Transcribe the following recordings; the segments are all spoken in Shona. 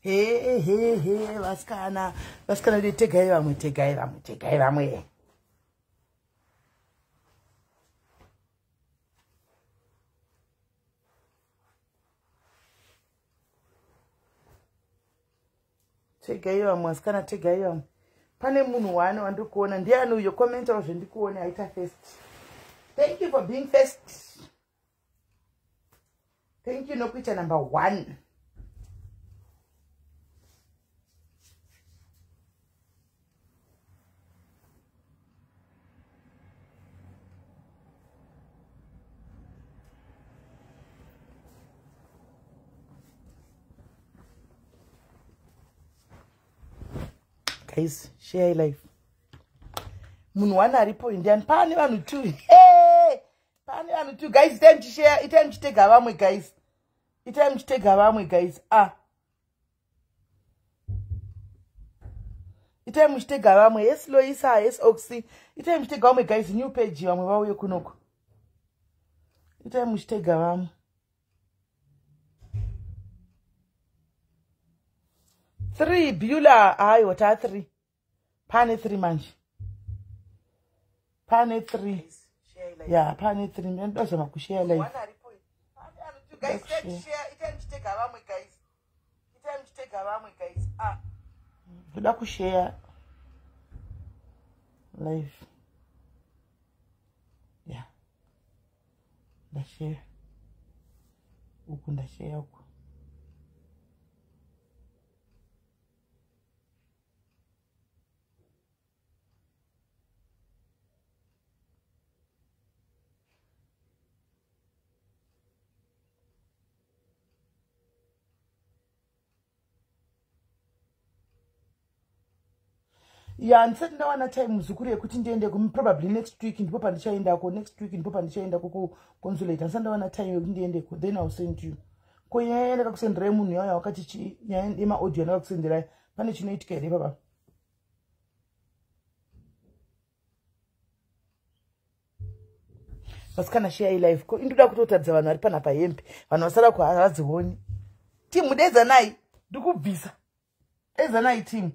He he he, vasikana, vasikana vedu, tegai vamwe, tegai vamwe, tegai vamwe. Tegai vamwe vasikana, tegai vamwe. Pane munhu wani wandiri kuona, ndiani uyo? Commentawo zvendikuone aita first. Thank you for being first. Thank you nokuita number 1. Guys, share life. Munhu wani aripo ndiani? Pane vanhu 2. Hey! Pane vanhu 2 guys, itai muchishare, itai muchitega vamwe guys. Itai muchitega vamwe guys. Ah. Itai muchitega vamwe. Yes Loisa, yes Oxy. Itai muchitega vamwe guys, new page vamwe vauye kunoko. Itai muchitega vamwe. 3 Beulah, aiwa ta 3. Pane 3 manje. Pane 3. Yeah, pane 3. Ndozama kushare live. Guys, share, itai muchitega vamwe guys. Itai muchitega vamwe guys. Ah. Ndoda kushare live. Yeah. Ndashare. Uku ndashare uku. Ya, ndisati ndawana time muzukuru yekuti ndiende, probably next week ndipo pandichaendako, next week ndipo pandichaendako kuconsulate. Ndisati ndawana time yekuti ndiendeko, then I'll send you. Ko nyaya yandakakusenderai munhu yauya wakati chi nyaya yemaaudio yandakakusenderai, pane chinoitika here baba? Vasikana, share live. Ko indoda kutotaridza vanhu vari panapa hembe, vanhu vasara kuhavadzioni. Timu, dedzanai, ndikubvisa. Dedzanai timu.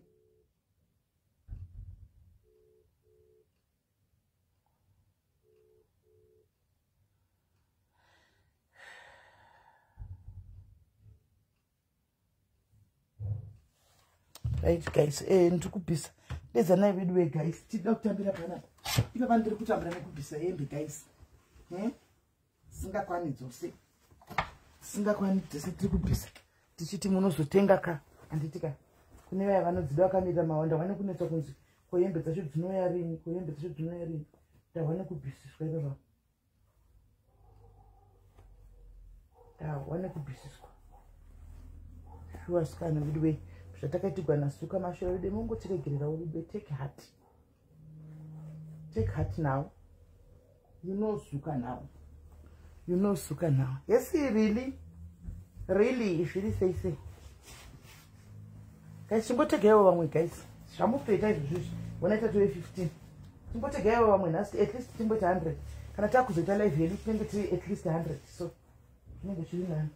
Right guys, ndiri kubvisa. Dedzanai vedu we guys, tida kutambira panapa. Ipapa ndiri kutambira nekubvisa hembe guys. Singakwani dzose, singakwani dzose tiri kubvisa tichiti munozotenga ka, handiti ka? Kune vaya vanodzida vakamirira mawanda wane kunetsa kunzi ko hembe dzacho dzinouya rini, ko hembe dzacho dzinouya rini. Ndahwa nekubvisiswa ipapa, ndahwa nekubvisiswa shuwa. Sikana vedu wei, zvatakaitigwa nasuka mashura vedu, mungotiregererawo vedu. Take heart, take heart now. You know Zuka now, you know Zuka now. Yes, really really, zviri sei sei guys? Chimbotegaiwo vamwe guys, zvamupeta izvozvizvi. Ona, tatove 15. Chimbotegaiwo vamwe nhasi, at least timboita 100. Kana takuzoita live yedu tinenge tiri at least 100, so tinenge chiri nani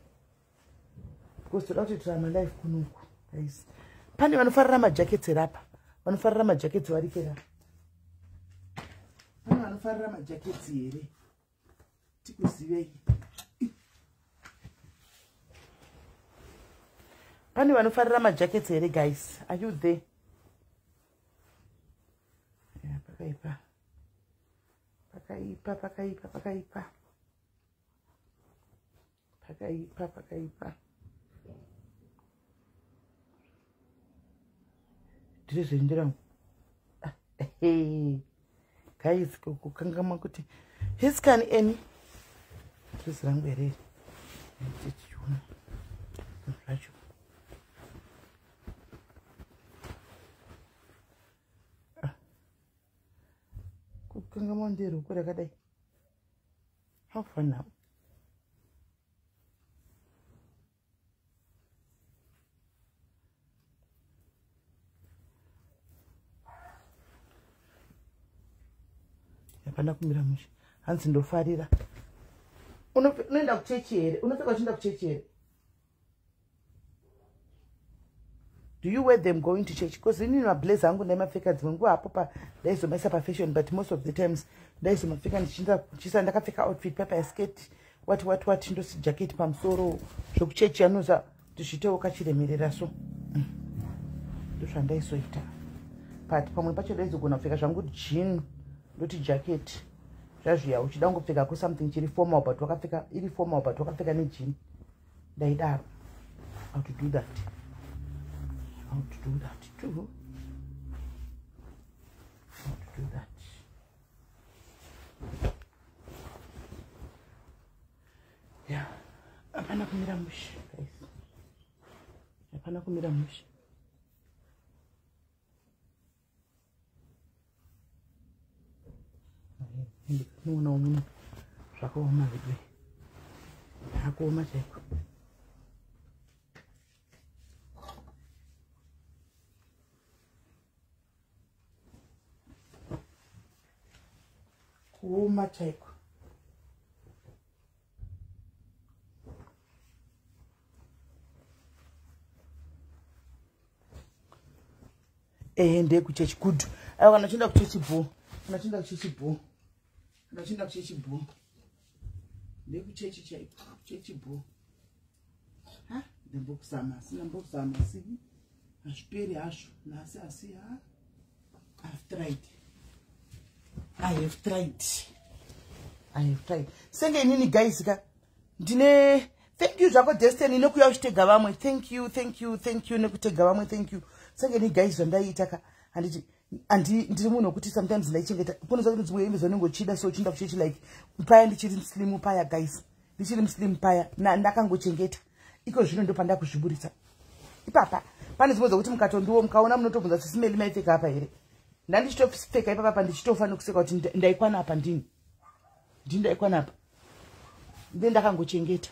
because toda kutoitira malive kunoku guys. Pane vanofarira majackets here apa? Vanofarira majackets variko here apa? Pane vanofarira majackets here? Tikuzivei. Pane vanofarira majackets here guys? Are you there? Yeah, pakaipa, pakaipa, pakaipa, pakaipa, pakaipa, pakaipa. Ndiri zvendirangu guys, kukangama kuti hiskani eni dresi rangu here tichiona zvacho. Ah. Kukangama nderoko rakadai. How far now? Hapana kumira mushe. Hanzi ndofarira. Unoenda kuchechi here? Unopfeka uchienda kuchechi here? Do you wear them going to church? Because inini mablazer angu ndaimapfeka dzimwe nguva hapo pa ndaizomaisa pafashion, but most of the times ndaizomapfeka ndichiisa ndakapfeka outfit papa skirt, what what what, ndosi jacket pamusoro, zvekuchechi anoza tichitewo kachiremerera. So ndozvandaizoita, but pamwe pacho ndaizogona kupfeka zvangu jean, ndoti jacket zvazviya, uchida kungopfekako something chiri formal, but wakapfeka iri formal, but wakapfeka nejean. Ndaidaro. How to do that, how to do that too, how to do that. Yeah, hapana kumira mushe guys, hapana kumira mushe. Ndinoona muno zvakaoma zvedwe, zvakaoma chaiko. Kuoma chaiko. Ehe, ndeyekuchechi, good. Aiwa, kana uchienda kuchechi bho, kana uchienda kuchechi bho, kana uchienda kuchechi bho, ndeyekuchechi chaiko, chechi bho. Ha, ndambokuzama, asi ndambokuzama, asi hazviperi hazvo nhasi, asi ha, I've tried, I have tried, I have tried. Senge inini guys ka ndine. Thank you zvako Destiny nekuya uchitega vamwe. Thank you, thank you, thank you nekutega vamwe, thank you. Senge ini guys, zvandaiita ka, handiti ndiri munhu wekuti sometimes ndaichengeta. Kunoza kuti dzimwe hembe zvanenge uchida, so uchienda kuchechi, like paya ndichiri slim paya guys, ndichiri muslim paya, ndakangochengeta. Iko zvino ndo pandakuzviburitsa ipapa. Pane dzimwe dzokuti mukatondiwo mukaona munotobvunza, "Sis Melly, maipfeka apa here?" Ndandichitopfeka ipapa, ndichitofa nekuseka kuti ndaikwana apa, ndini ndaikwana apa. Nde ndakangochengeta,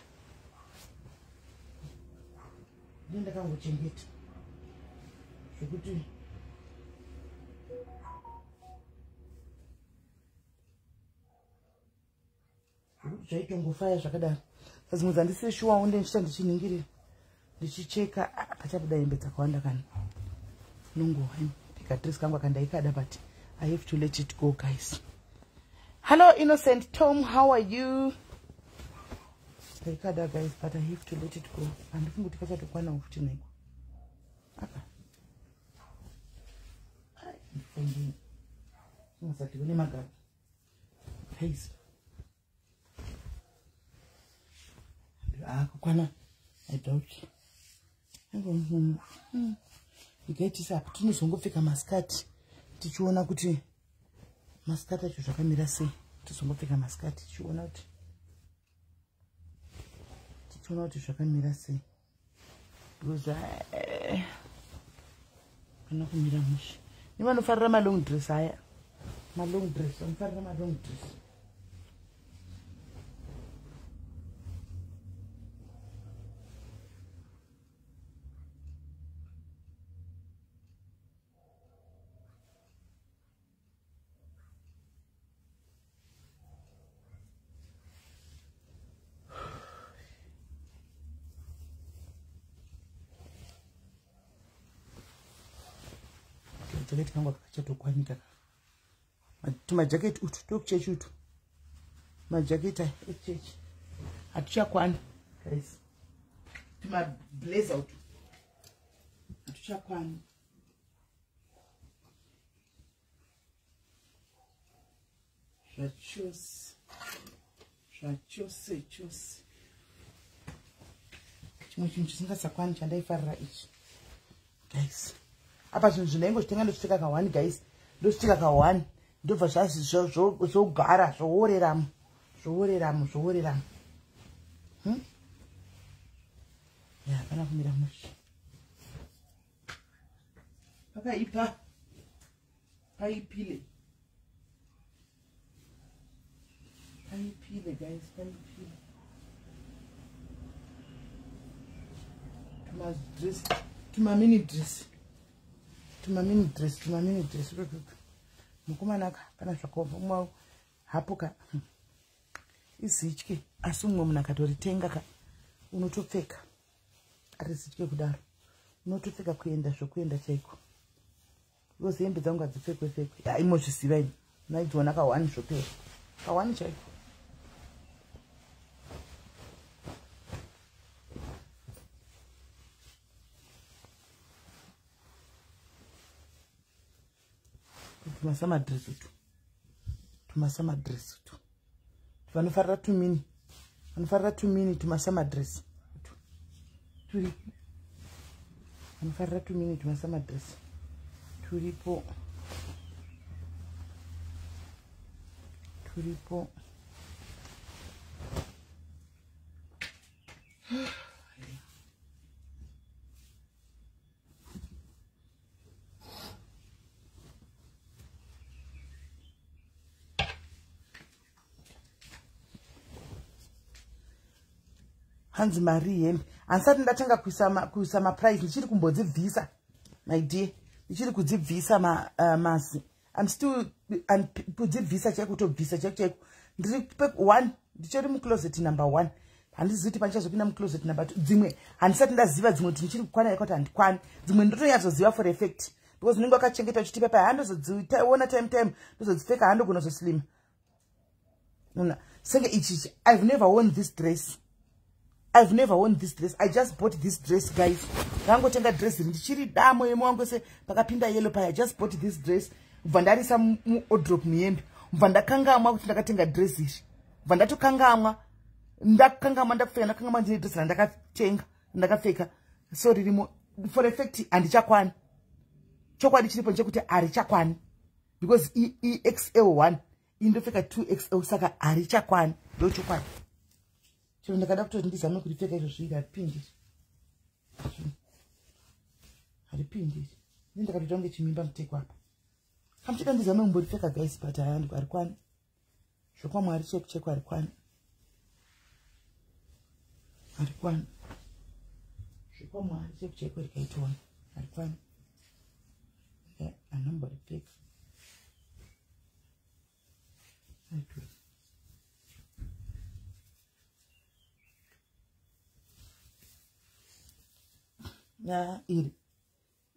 nde ndakangochengeta zvekuti zvaitongofaya zvakadaro. Sadzimwe dzandisiri shuwawo, nde ndichiita ndichiningirira, ndichicheka. Ah, pachabuda hembe dzakawanda kana nongowa ndikadress kangu akandaikada, but I have to let it go guys. Hello Innocent Tom, how are you? Ndaikada guys, but I have to let it go. Handifungi kuti kachatokwanawo futi naiko aka. Ndifungi singasati kune magaba guys akukwana. I doubt. Ndikaitisa apa, tinozongopfeka masikati tichiona kuti masikati acho zvakamira sei. Tizongopfeka masikati tichiona kuti zvakamira sei, because kana kumira mushe. Nevanofarira malong dress aya, malong dress, vanofarira malong dress. Jaketi kangu akachatokwanika. Tumajaketi utu tokuchechi utu, majaketi aya ekuchechi hatuchakwani guys. Tumablazer utu hatuchakwani zvachose, zvachose chose. Chimwe chinhu chisingasakwani chandaifarira ichi guys. Apa zvinhu zvindaingozvitenga, ndozvipfeka ka1 guys, ndozvipfeka ka1, ndobva zvazi zvogara, zvooreramo, zvooreramo, zvooreramo. Ya, hapana kumira mushe, pakaipa, paipile, paipile guys, paipile. Tumadress, tumamini dress, tumamini dress, tumamini dress tututu. Mukomanaka, pana zvakaoma hapo ka. Izitye, asi mumwe munhu akatoritenga ka, unotopfeka arizitye kudaro. Unotopfeka kuenda zvokuenda chaiko. Because hembe dzangu hadzipfekwe pfekwe. Hai mozviziva imi. Maidziona ka1 zvopera. Ka1 chaiko. Tumasamadress utu. Tumasamadress utu. Vanofarira tumini. Vanofarira tumini tumasamadress. Turi. Vanofarira tumini tumasamadress. Turipo. Turipo. Hanzi mari hembe handisati ndatanga kuisa maprice, ndichiri kumbodzibvisa, my dear, ndichiri kudzibvisa mazi. I'm still kudzibvisa chaiko, kutobvisa chaiko chaiko. Ndiri one, ndichori mucloset number 1. Handizivi kuti pandichazopinda mucloset number 2. Dzimwe handisati ndaziva, dzimwe kuti ndichiri kukwana here kuti handikwani. Dzimwe ndotonyatsoziva for effect because unenge wakachengeta uchiti pepa handozodziona time ndozodzipfeka, handogona kuzoslima. Senge ichichi, I've never worn this dress. I've never worn this dress. I just bought this dress, guys. Ndangotenga dress iri ndichiri damo yemo wangu se pakapinda yellow paya. I just bought this dress. Kubva ndarisa muwardrobe muyembe. Kubva ndakangamwa kuti ndakatenga dress iri. Kubva ndatokangamwa. Ndakangamwa ndakupfeka, ndakangamwa ndine dress randakatenga, ndakapfeka. So ririmo for effect handichakwani. Chokwadi chiripo ndechekuti harichakwani. Because EXL1 indopfeka 2XL saka harichakwani. Ndo chokwadi. Chero ndakada kutoti ndizame kuripfeka izvo zviri haripindi. Haripindi. Ini ndakatoita kunge chimimba muteko apa. Kamuchida ndizame kumboripfeka guys, but harikwani. Zvokwamwari cheko cheko harikwani. Harikwani. Zvokwamwari cheko cheko rikaitona. Harikwani. Anomboripfeka. Ya iri.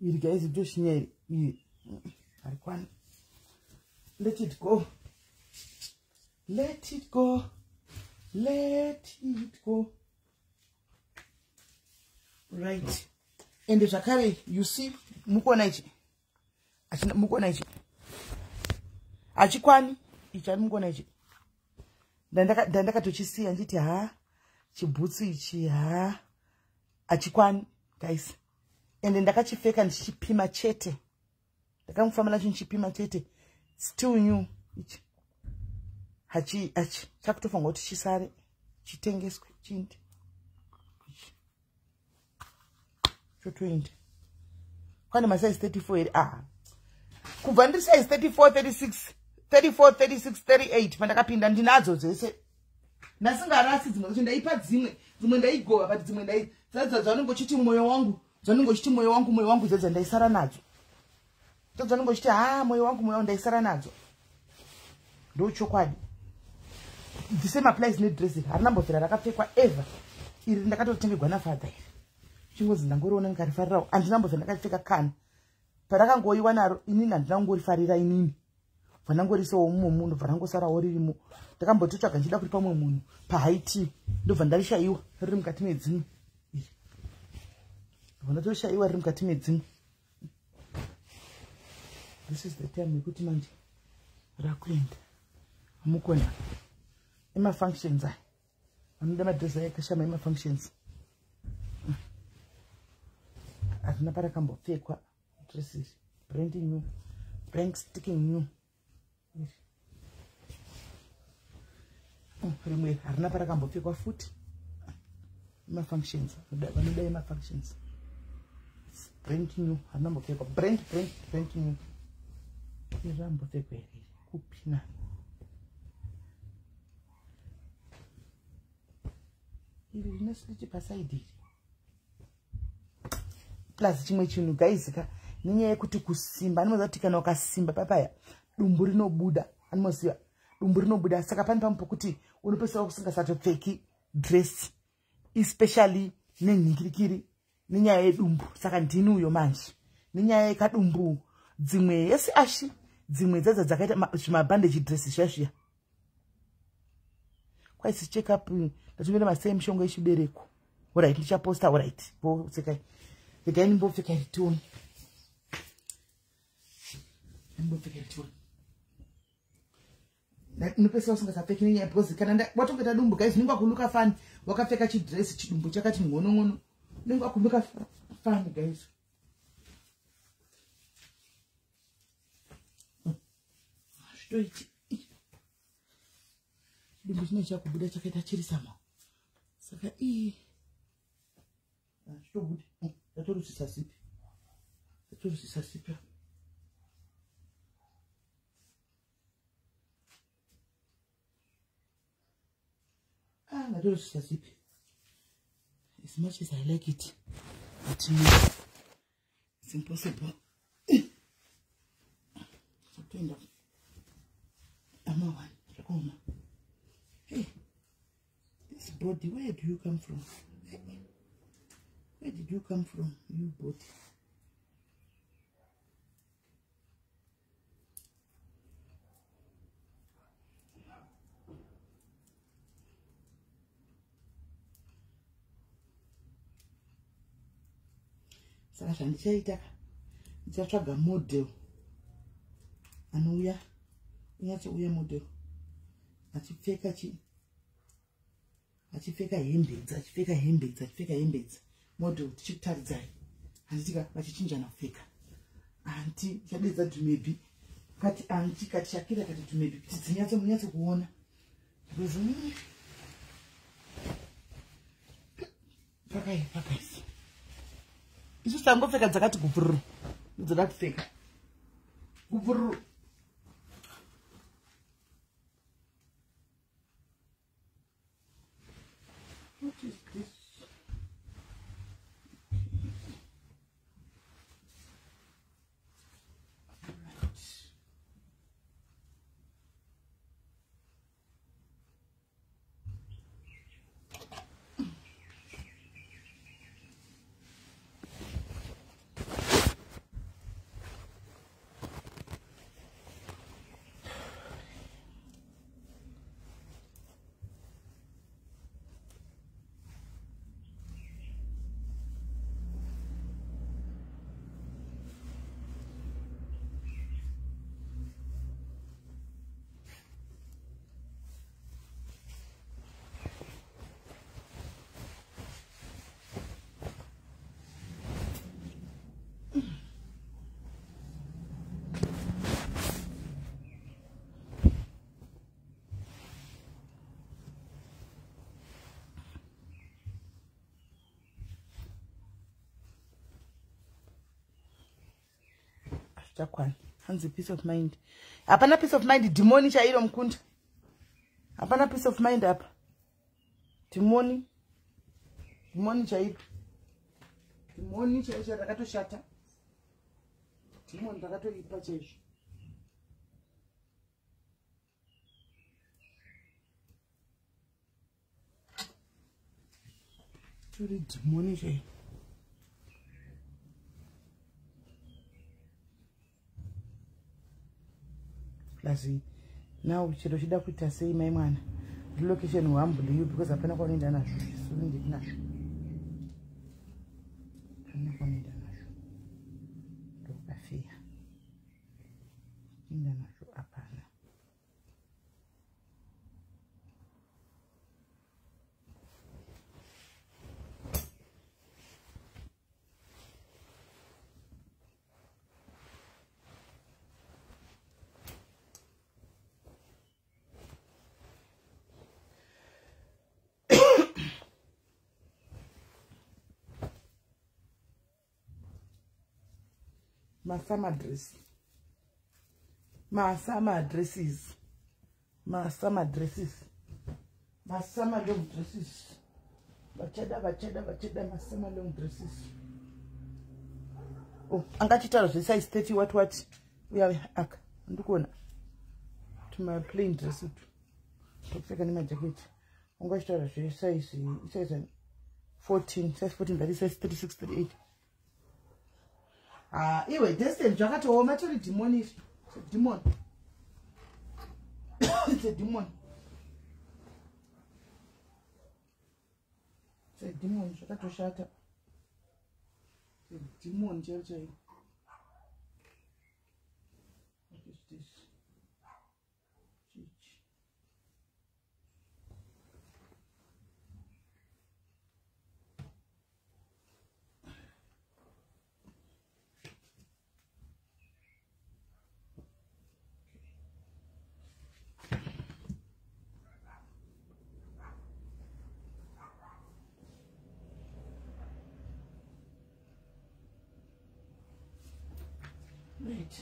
Iri guys ndoshinya iri. Iri. Harikwani. Let it go. Let it go. Let it go. Right. Ende zvakare you see mukuona ichi. Achina mukuona ichi. Achikwani ichi ari mukuona ichi. Ndandakatochisiya nditi ha chibhutsu ichi ha achikwani guys. Ende ndakachipfeka ndichipima chete. Ndakamufamba nacho ndichipima chete. Still new ichi. Hachi achi chakutofanira kuti chisare chitengeswe chindi. Chotoenda. Kwane masize 34 here. Ah. Kubva ndiri size 34, 36, 34, 36, 38 pandakapinda ndinadzo dzese. Ndasingarasi dzimwe dzacho ndaipa dzimwe, dzimwe ndaigova but dzimwe ndai dzadza dzaunenge uchiti moyo wangu, dzaunenge uchiti moyo wangu, moyo wangu dzadza ndaisara nadzo. Dzaunenge uchiti ha moyo wangu ndaisara nadzo. Ndo chokwadi. The same applies nedress iri. Harina mbovhera rakapfekwa ever. Iri ndakatotengerwa nafather iri. Chingozi ndangoriona ndikarifarirawo. Handina mbovhera ndakapfeka kana. Parakangoiwa naro inini handina kungorifarira inini. Bva ndangorisawo mumwe munhu, bva ndangosarawo ririmo. Ndakambototsvaga ndichida kuripa mumwe munhu pahigh tea, ndobva ndarishayiwa riri mukati medzimwe. Ndobva ndatoshayiwa riri mukati medzimwe. This is the time yekuti manje rakuenda. Mukona emafunctions aya. Vanoda madress aya akashama emafunctions. Hazvina parakambopfekwa dress iri. Brand new. Brand sticking new. Rimwe harina parakambopfekwa futi. Emafunctions. Vanoda emafunctions. It's brand new. Harina mbopfekwa. Brand new. Iri rambopfekwa here? Kupina. Iri rine slit pasaidi iri. Plus chimwe chinhu guys ka nenyaya yekuti kusimba, anoziva kuti kana ukasimba papaya dumbu rinobuda, anoziva dumbu rinobuda. Saka pane pamwe pokuti unopesera kusingasatopfeki dress, especially nenhingirikiri Nenyaya yedumbu. Saka ndini uyo manje. Nenyaya yekadumbu. Dzimwe yesi ashi. Dzimwe dzadza dzakaita zvimabandage dress zviya. Kwaisi check up ndatumira masei mishonga yechibereko. Alright, ndichaposta alright. Bo sekai. Regai ndimbopfeka ritioni. Ndimbopfeka ritioni. Unopesa usingasapfeki nenyaya because kana watongoita dumbu guys unenge wakuluka fani wakapfeka chidress chidumbu chakati ngono unenge wakuluka fani guys. Zvitoiti chidumbu chine chakubuda chakaita chiri sama saka ii zvitobuda ndatorusisa zipi ndatorusisa zipi. Ndatorusisa zipi. As much as I like it, but no, it's impossible. Toenda ama one. Hey, this body, where do you come from? Where did you come from, you body? Saka zvandichaita ndichatsvaga model anouya unyatsouya model achipfeka achipfeka hembe achipfeka hembe achipfeka hembe model tichikutaridzai handitika vachichinjana kupfeka. Anti chadedza dhumebi kati anti kati Shakira kati dhumebi kuti dzinyatso munyatso kuona because pakaipa guys. Isu tangopfeka dzakati gupururu dzoda kupfeka gupururu. What is this? Chakwani hanzi peace of mind. Hapana peace of mind, dhimoni chairo mukunda. Hapana peace of mind apa. Dhimoni. Dhimoni chairo. Dhimoni chairo rakatoshata. Dhimoni rakatoipa chaizvo. Tori dhimoni chairo. Plus now chero chida kuita sei mai mwana relocation will humble you because hapana kwaunoenda nazvo isu nazvo hapana kwaunoenda nazvo ndokafia enda nazvo hapana. Masama dress. Masama dresses. Masama dresses. Masama long dresses. Vachada vachada vachada masama long dresses. Oh, angachitaura zve size 30 what what. Uya aka ndikuona. To my plain dress tu. Topfeka nemajaketi. Ungachitaura zve size size 14, size 14, that is size 36, 38. Ah, iwe destiny zvakatooma, tori demon iri. It's a demon. It's a demon. It's a demon, zvakatoshata. It's a demon chaiyo chaiyo. What is this? Chichi. Right.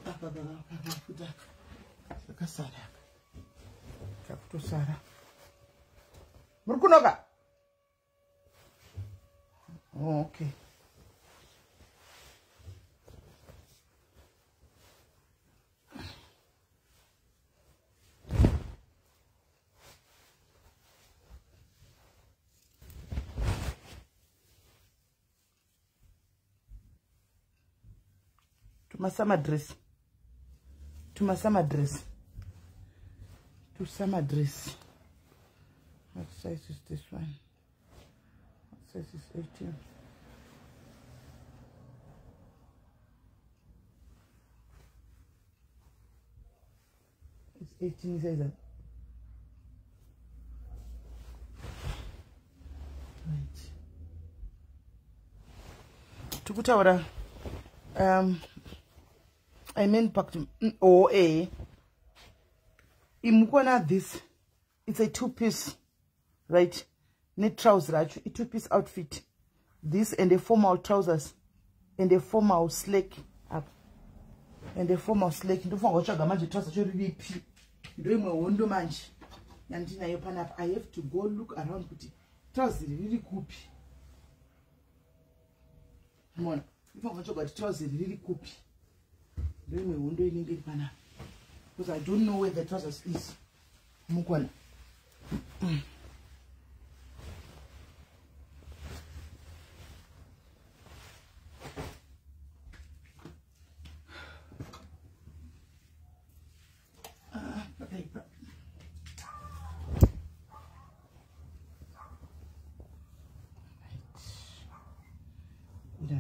Apa baba kakasara. Kakutosara. Muri kunoka? Oh, okay. Tuma dress. Tuma summer dress. To summer dress. What size is this one? What size is 18? It's 18 size. Right. Tukutaura. I mean packed oh a imukona this. It's a two-piece, right? Net trouser, a two-piece outfit. This and a formal trousers and a formal slack up. And a formal slack. Ndofunga kutsvaga manje trouser cho riripi. Ndoimwe hondo manje yandinayo panapa. I have to go look around kuti trouser riri kupi. Mona, ndofunga kutsvaga kuti trouser riri kupi. Ndoimwe hondo inenge iri panapa. Because I don't know where the trousers is. Mukwana.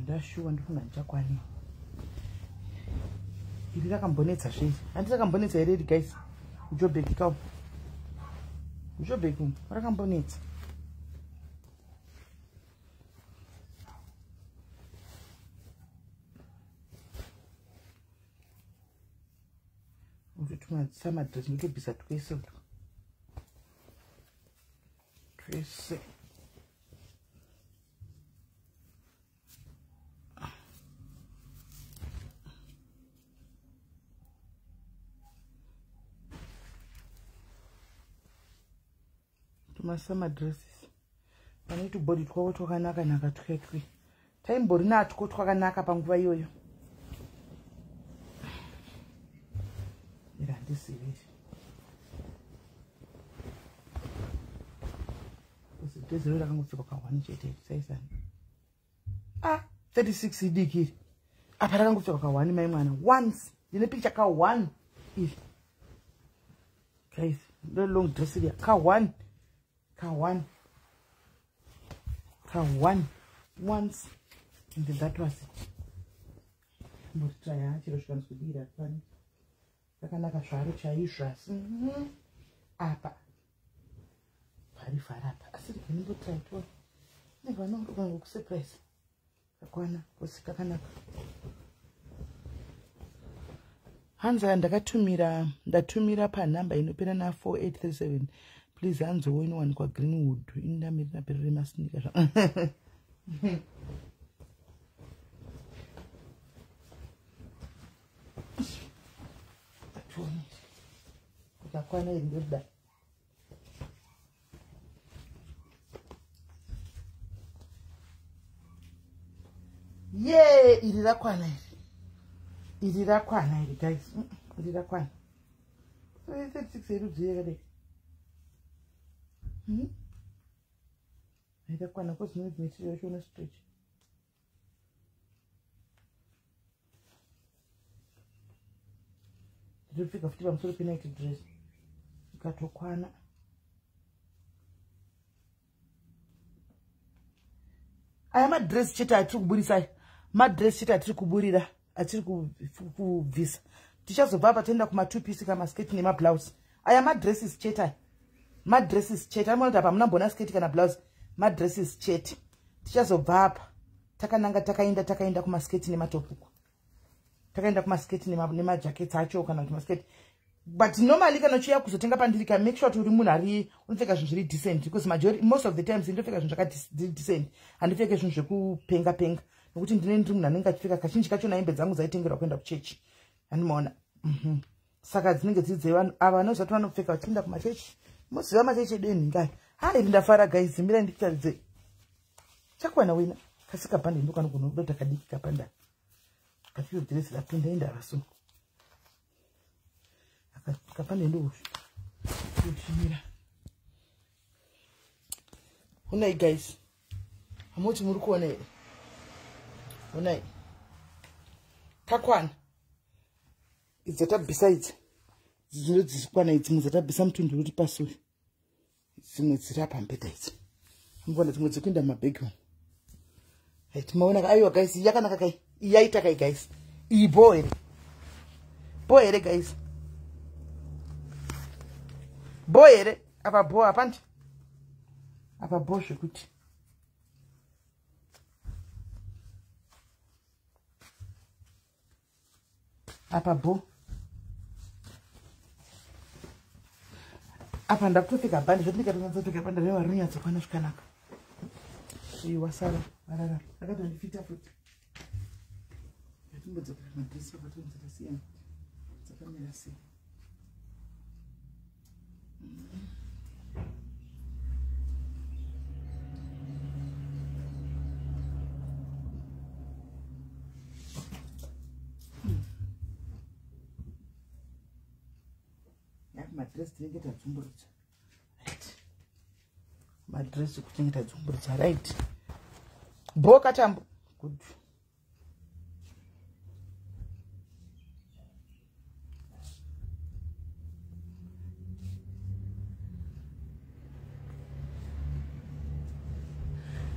Ndashuwa ndifunga ndichakwani. Iri rakambonetsa zvei? Handiti rakambonetsa here iri guys? Ujobheki kawo. Ujobheki rakambonetsa. Utuma dress ndotobvisa twese. Twese. Masama dresses. Pane tubody twavo twakanaka naka twetwe. Taimbori natwo twakanaka panguva iyoyo. Ira handisivi. Dress rero rakangopfekwa ka1 chete saisani. Ah, 36 idiki iri. Apa rakangopfekwa ka1 mai mwana. Once. Ndine picture ka1 iri. Guys, ndo long dress iri ka1. Ka1. Ka1. Once. And then that was it. Mbotaya chiro chikanzwidira pani. Rakanaka zvaro chaizvo asi. Apa. Pari farapa. Asi ndinombotry to. Never know kusurprise. Kakwana kusi kakanaka. Hanza ndakatumira ndatumira pa number inopera na 4837. Please hanzo inowanikwa Greenwood. Indamirira perere masinika. Kakwana iri ndoda. Ye, iri rakwana iri. Iri rakwana iri guys. Iri rakwana. 36 iri yakadai. Aikakwana cause material yacho una stretch. Ndinopfeka futi pamusoro penight dress ikatokwana. Aya madress chete atiri kuburisa aya, madress chete atiri kuburira, atiri kubvisa. Tichazobva apa toenda kuma2 piece, kamasketi nemablouse. Aya madresses chete aya, madresses chete. Anoona kuti apa hamuna mbona sketi kana blouse, madresses chete. Tichazobva apa takananga, takaenda kumasketi nematopuko, takaenda kumasketi nemajakets acho kana kuti masketi. But normally kana uchiuya kuzotenga pandiri ka, make sure kuti uri munhu ari unopfeka zvinhu zviri decent, because majority, most of the times ndinopfeka zvinhu zvakadiri decent. Handipfeke zvinhu zvekupenga penga, nokuti ndine ndiri munhu anenge achipfeka kazhinji kachona hembe dzangu dzaitengerwa kuenda kuchechi, handimaona. Saka dzinenge dziri dzevanhu ava vanoziva kuti vanopfeka vachienda kumachechi. Moziva machechi edu enhingai. Ha, iri ndafara guys, mirai ndikutaridzei. Chakwana wena kasi kabhande ndokanogona kudota kadiki kapanda kafiro dress rapinda indava so kapande ndoshimira. Honai guys, hamuti muri kuona here? Honai kakwana. Idzi dzatabvisa idzi dzinodzikwana idzi, dzimwe dzatabvisa mutundu uri pasuri, dzimwe dziri apa mubhedha idzi, mukuona dzimwe dzikuenda mumabhegi umu. Right, maona? Aiwa guys, yakanaka kai, yaita kai guys. Iyi bo here? Bo here guys? Bo here? Apa bo apandi apa bo zvekuti apa bo apa. Ndakutopfeka bhandi zvoti ndikatonyatsa bhandi rewa rinonyatsokwana zvakanaka. Iyi wasara varara akatondifita futi. Ngatimbodzokera madresi pakatonzi tasiyana dzakamira sei. Madresi tinenge tadzumburudza, right? Madresi kutinenge tadzumburudza, right? Bo katambo good.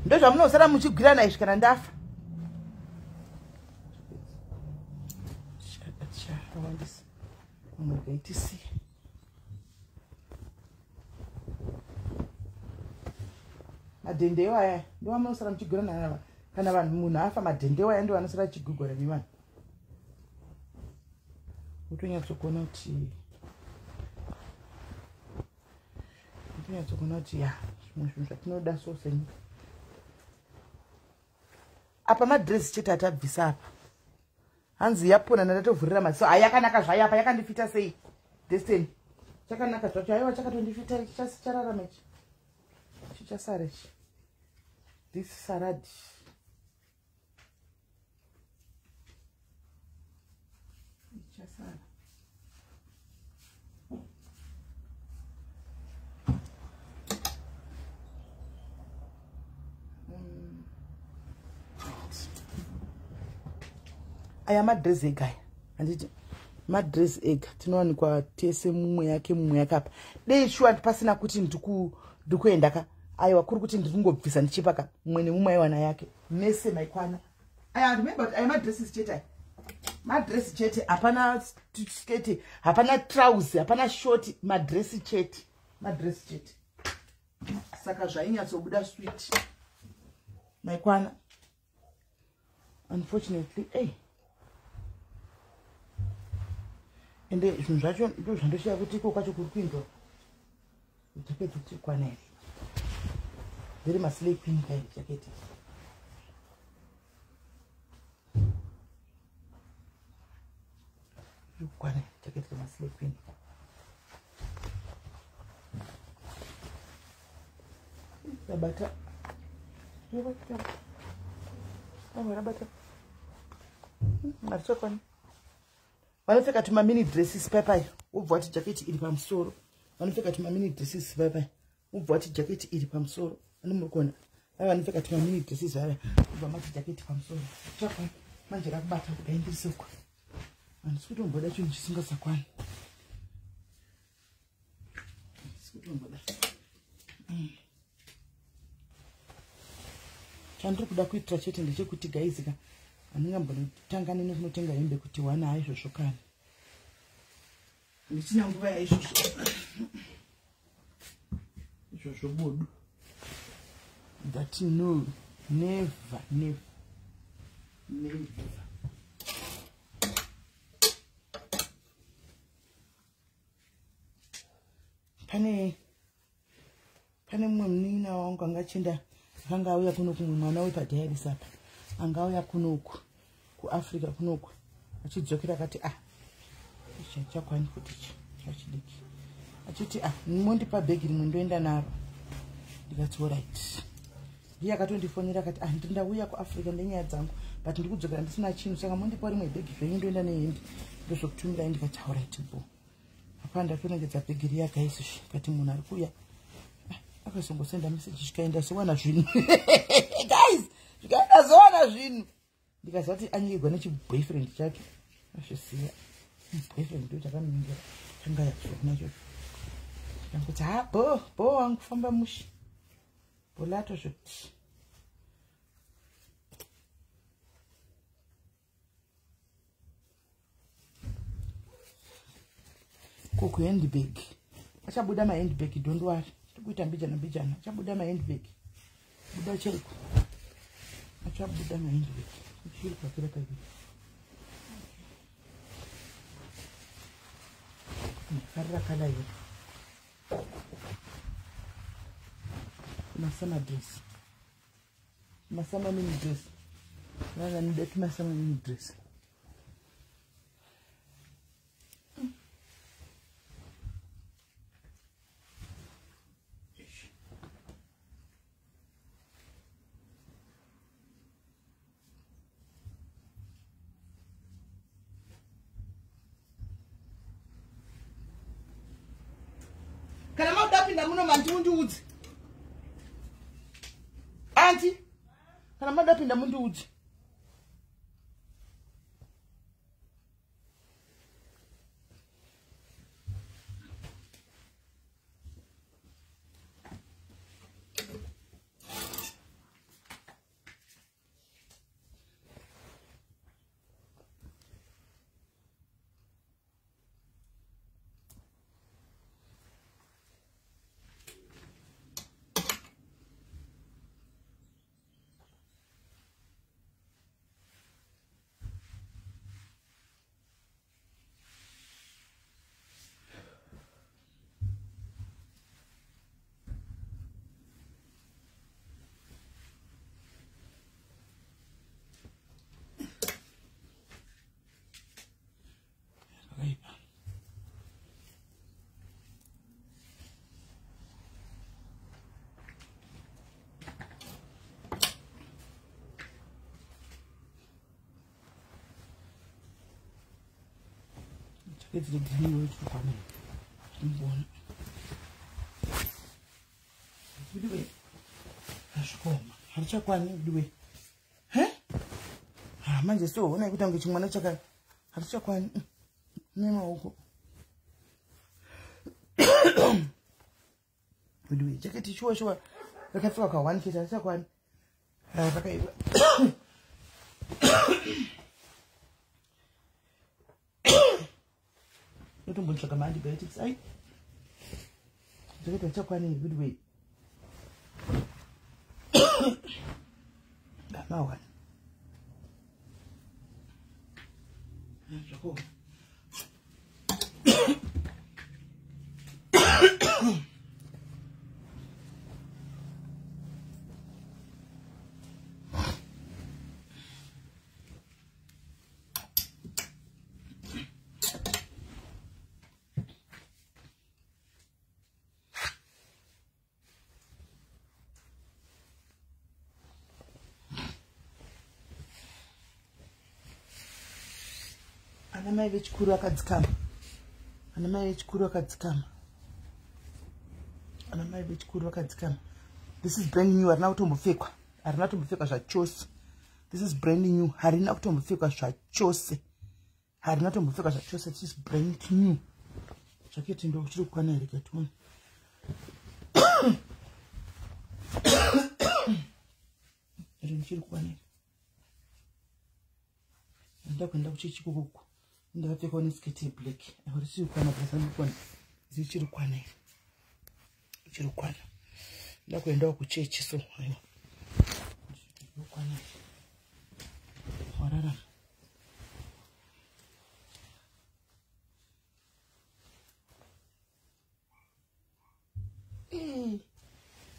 Ndozvamunosara muchigwirana izvi kana ndafa. Chawandisa unogaitisii. Madhendewo aya ndo amunosara muchigwirana kana vanhu munhu afa. Madhendewo aya ndo anosara achigwigwara nevanhu. Utonyatsokuona kuti ya, zvimwe zvinhu zvatinoda so senyika. Apa madhirezi chete atabvisa apa. Hanzi yapona nandatovhurira maziso. Hai, yakanaka zvayo apa, yakandifita sei destiny. Chakanaka zvacho. Aiwa, chakatondifita ichi, chararama ichi, chichasara ichi. This sarad ichasara. Aya madresi ega aya, handiti? Madresi ega tinowanikwa tese, mumwe yake, mumwe yake. Apa dei shuwa pasina kuti ndikuenda ka, aiwa, kuri kuti ndiri kungobvisa ndichipa ka mumwe nemumwe aiwana yake, mese maikwana. Aya, remember kuti aya madresses chete aya, madresi chete. Hapana sketi, hapana trouser, hapana short, madresi chete, madresi chete. Saka zvainyatsobuda sweet, maikwana. Unfortunately, ei, ende zvinhu zvacho ndo zvandoshiya kuti iko kwacho kuri kuindwa jaketi tikwana here? Ndiri maslay queen kai jaketi iri kukwana, jaketi remaslay queen rabata, rabata harichakwani. Vanopfeka tumamini dresses paipai, wobva wati jaketi iri pamusoro. Vanopfeka tumamini dresses paipai, Mubva wati jaketi iri pamusoro. Ani muri kuona? Vaya vanopfeka tumamini dresses vaya. Mubva mati jaketi pamusoro. Chakwana. Manje rakubata kudai ndiri sokwa. Handisi kutomboda chinhu chisingasakwani. Handisi kutomboda. Chandiri kuda kuitira chete ndechekuti guys ka handingambotangani nekunotenga hembe kuti wana haizvozvo kani. Ndichina nguva yaizvozvo. Izvozvo bodu. That no, never, never, never. Pane mumwe munin'ina wangu anga achienda, akanga auya kuno kumwe mwana wepadhairisi apa, anga auya kunoku kuAfrica kunoku, achidzokera akati ah, ichi hachakwani futi ichi chachidiki, achiti ah, mondipa bhegi rimwe ndoenda naro. Ndikati alright. Ndiye akatondifonera akati ah, ndauya kuAfrica nenyaya dzangu, but ndikudzokera ndisina chinhu, saka mondipa rimwe bhegi zvenyu ndoenda nehembe ndozvokutumirai. Ndikati alright bo. Apa ndatonongedza bhegi riya guys, kati munhu ari kuuya akazongosenda message zvikaenda sowana zvinhu. Guys, zvikaenda sowana zvinhu. Ndikaziva kuti anyegwa nechiboyfriend chake, azvisiya. Boyfriend ndo chakamuningira changa yakunacho. Ndangoti ha bo bo wangu famba mushi. Bolato zvoti. Kuku handbag. Achabuda ma handbag, don't worry. Tikuita mbijana mbijana. Achabuda ma handbag. Buda chaiko. Achabuda ma handbag. Chiri pakira pakira. Farira kala iyo. Masama dress. Masama mini dress. Vana nideti masama mini dress. Kana mauda pinda muno manti mundiudze. Auntie, kana mauda pinda mundiudze. It's the green way to come in. Harichakwani he? Manje so ona kuti ange chimwana chaka harichakwani nemaoko. Uduwe jaketi shuwa shuwa rakapfeka ka 1 kg harichakwani. Rakaiva. Ndotombotsvaka maantibiotics ai. Jaketi harichakwani uduwe. Mawana. Zvako. Ana mai vechikuru akadzikama. Ana mai vechikuru akadzikama. Ana mai vechikuru vakadzikama. This is brand new, harina kutombopfekwa. Harina kutombopfekwa zvachose. This is brand new. Harina kutombopfekwa zvachose. Harina kutombopfekwa zvachose. This is brand new. Jaketi ndo chiri kukwana here katione. Iri chiri kukwana here? Ndakuenda kuchechi ikoko. Ndakapfekawo nesiketi yeblack. Aiwa richiri kukwana basa ndikwana. Richiri kukwana here? Richiri kukwana. Ndakuendawo kuchechi so aiwa. Kukwana. Wararama.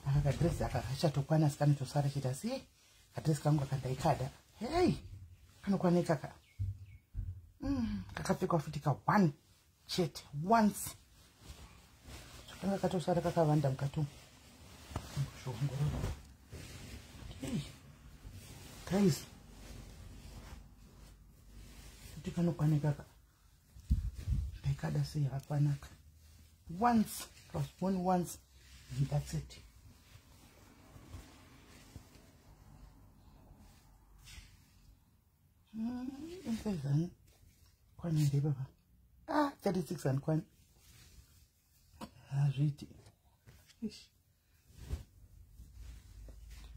Aka kadresi aka kachatokwana asi kanotosara chete asi kadresi kangu akandaikada. Hey, kanokwana ikaka. Kakapfekwa futi ka one chete once. Zvakanga katosara kakavanda mukati umu. Zvoongorora. Hey, guys. Kuti kanokwana ikaka. Ndaikada sei yakakwanaka. Once plus one once and that's it. Insezani kwana here baba? Ah, 36 and kwana. Hazviiti. Ish.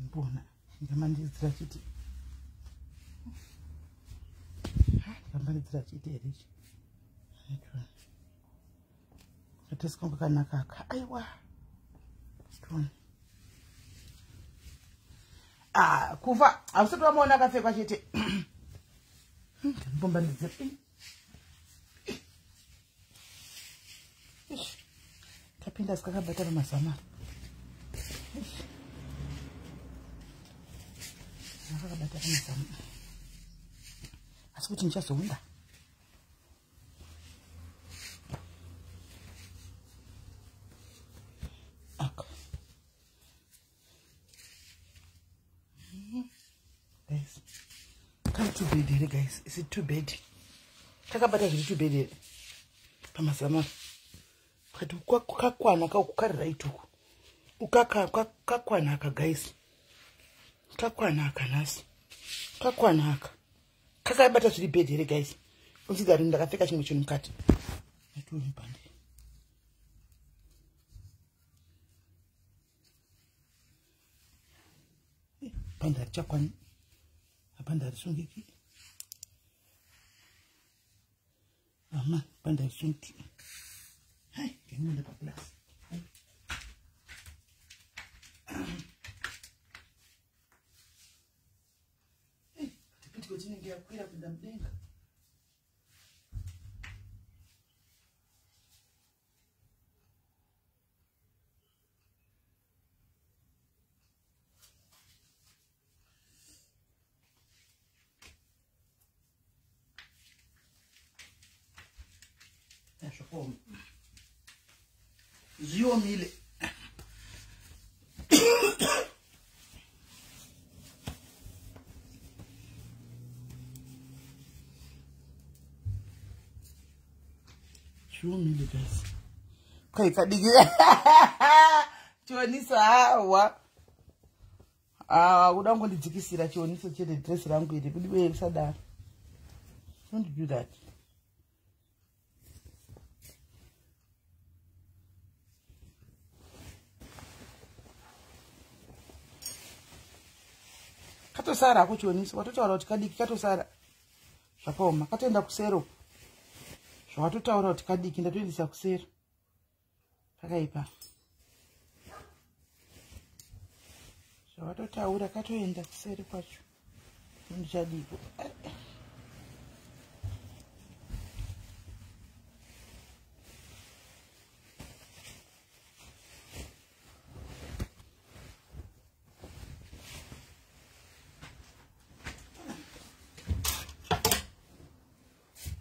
Mbona ndikamandidzira chiti. Ndikamandidzira chiti here ichi. Katesi kangu kakanaka aka. Aiwa. Tione. Ah, kufa. Hausati wamuona akapfekwa chete. Ndinombombandidzira. Kapinda sikakabata pamazama. Akakabata pamazama. Asi kuti ndichazounda. Aka. Guys. Kari too bad here guys. Is it too bad? Kakabata zviri too bad here. Pamazama. Kati kakwana kari right uku. Kakwana aka guys. Kakwana aka nhasi. Kakwana aka. Kakabata zviri bad here guys. Considering ndakapfeka chimwe chinhu mukati. Atione pande. Pande harichakwani. Hapande harisungiki. Ama pande harisungiki. Hai, ndinoenda paplasi. Tipitiko tinenge yakwira kuenda mudenga. Zvakaoma. Zviomile. Zviomile guys. Kaikadiki. Chioniso hawa. Ah, kuda kungondidzikisira chioniso chete dress rangu iri. Kudiwe risadaro. Don't do that. Katosara hako chioniso. Watotaura kuti kadiki katosara. Zvakaoma. Katoenda kusero. Zvawatotaura kuti kadiki ndatoendesa kusero. Pakaipa. Zvawatotaura katoenda kuseri kwacho. Ndichadiko.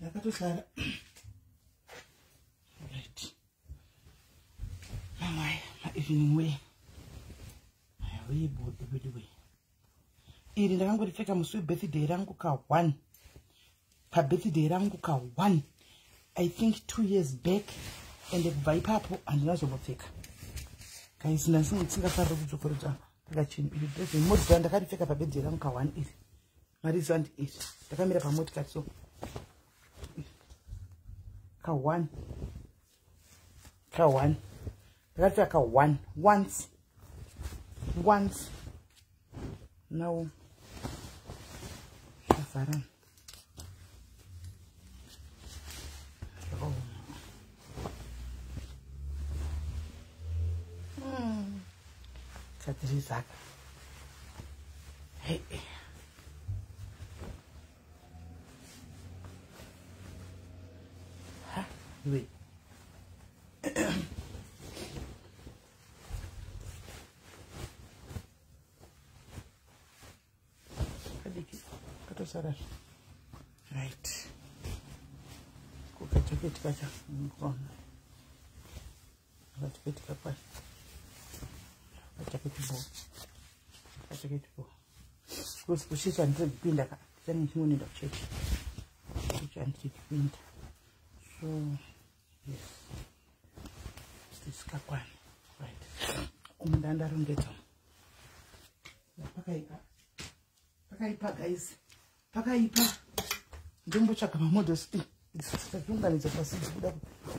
Yakatosara. Right. My evening wear. Iri ndakangoripfeka musi webirthday rangu ka 1. Pabirthday rangu ka 1. I think 2 years back. And kubva ipapo handina zombopfeka. Guys, ndasingafariri kudzokorodza pakachinhu iri dress motikari ndakaripfeka pabedhi rangu ka 1 iri. Marizo andi iri. Ndakamira pamotikari so. Ka 1. Ka 1. Ndakaripfeka ka 1 once. Once. Now zvavharana. Zvakaoma. Kadhirizaka. Hey. Ha, wait. Kadiki, katosara. Right. Kukajaketi kacha. Mkono. Kajaketi kapai. Kajaketi bo. Kajaketi bo. Kusi kushisha ndiri kupinda ka. Chani chingonoenda kuchechi. Chechi handiri kupinda. So, yes. Tisikakwana. Right. Umu ndandarongedza. Pakaipa. Pakaipa guys. Pakaipa. Ndombotsvaga mamodels. Tatiunganidza pasi kuda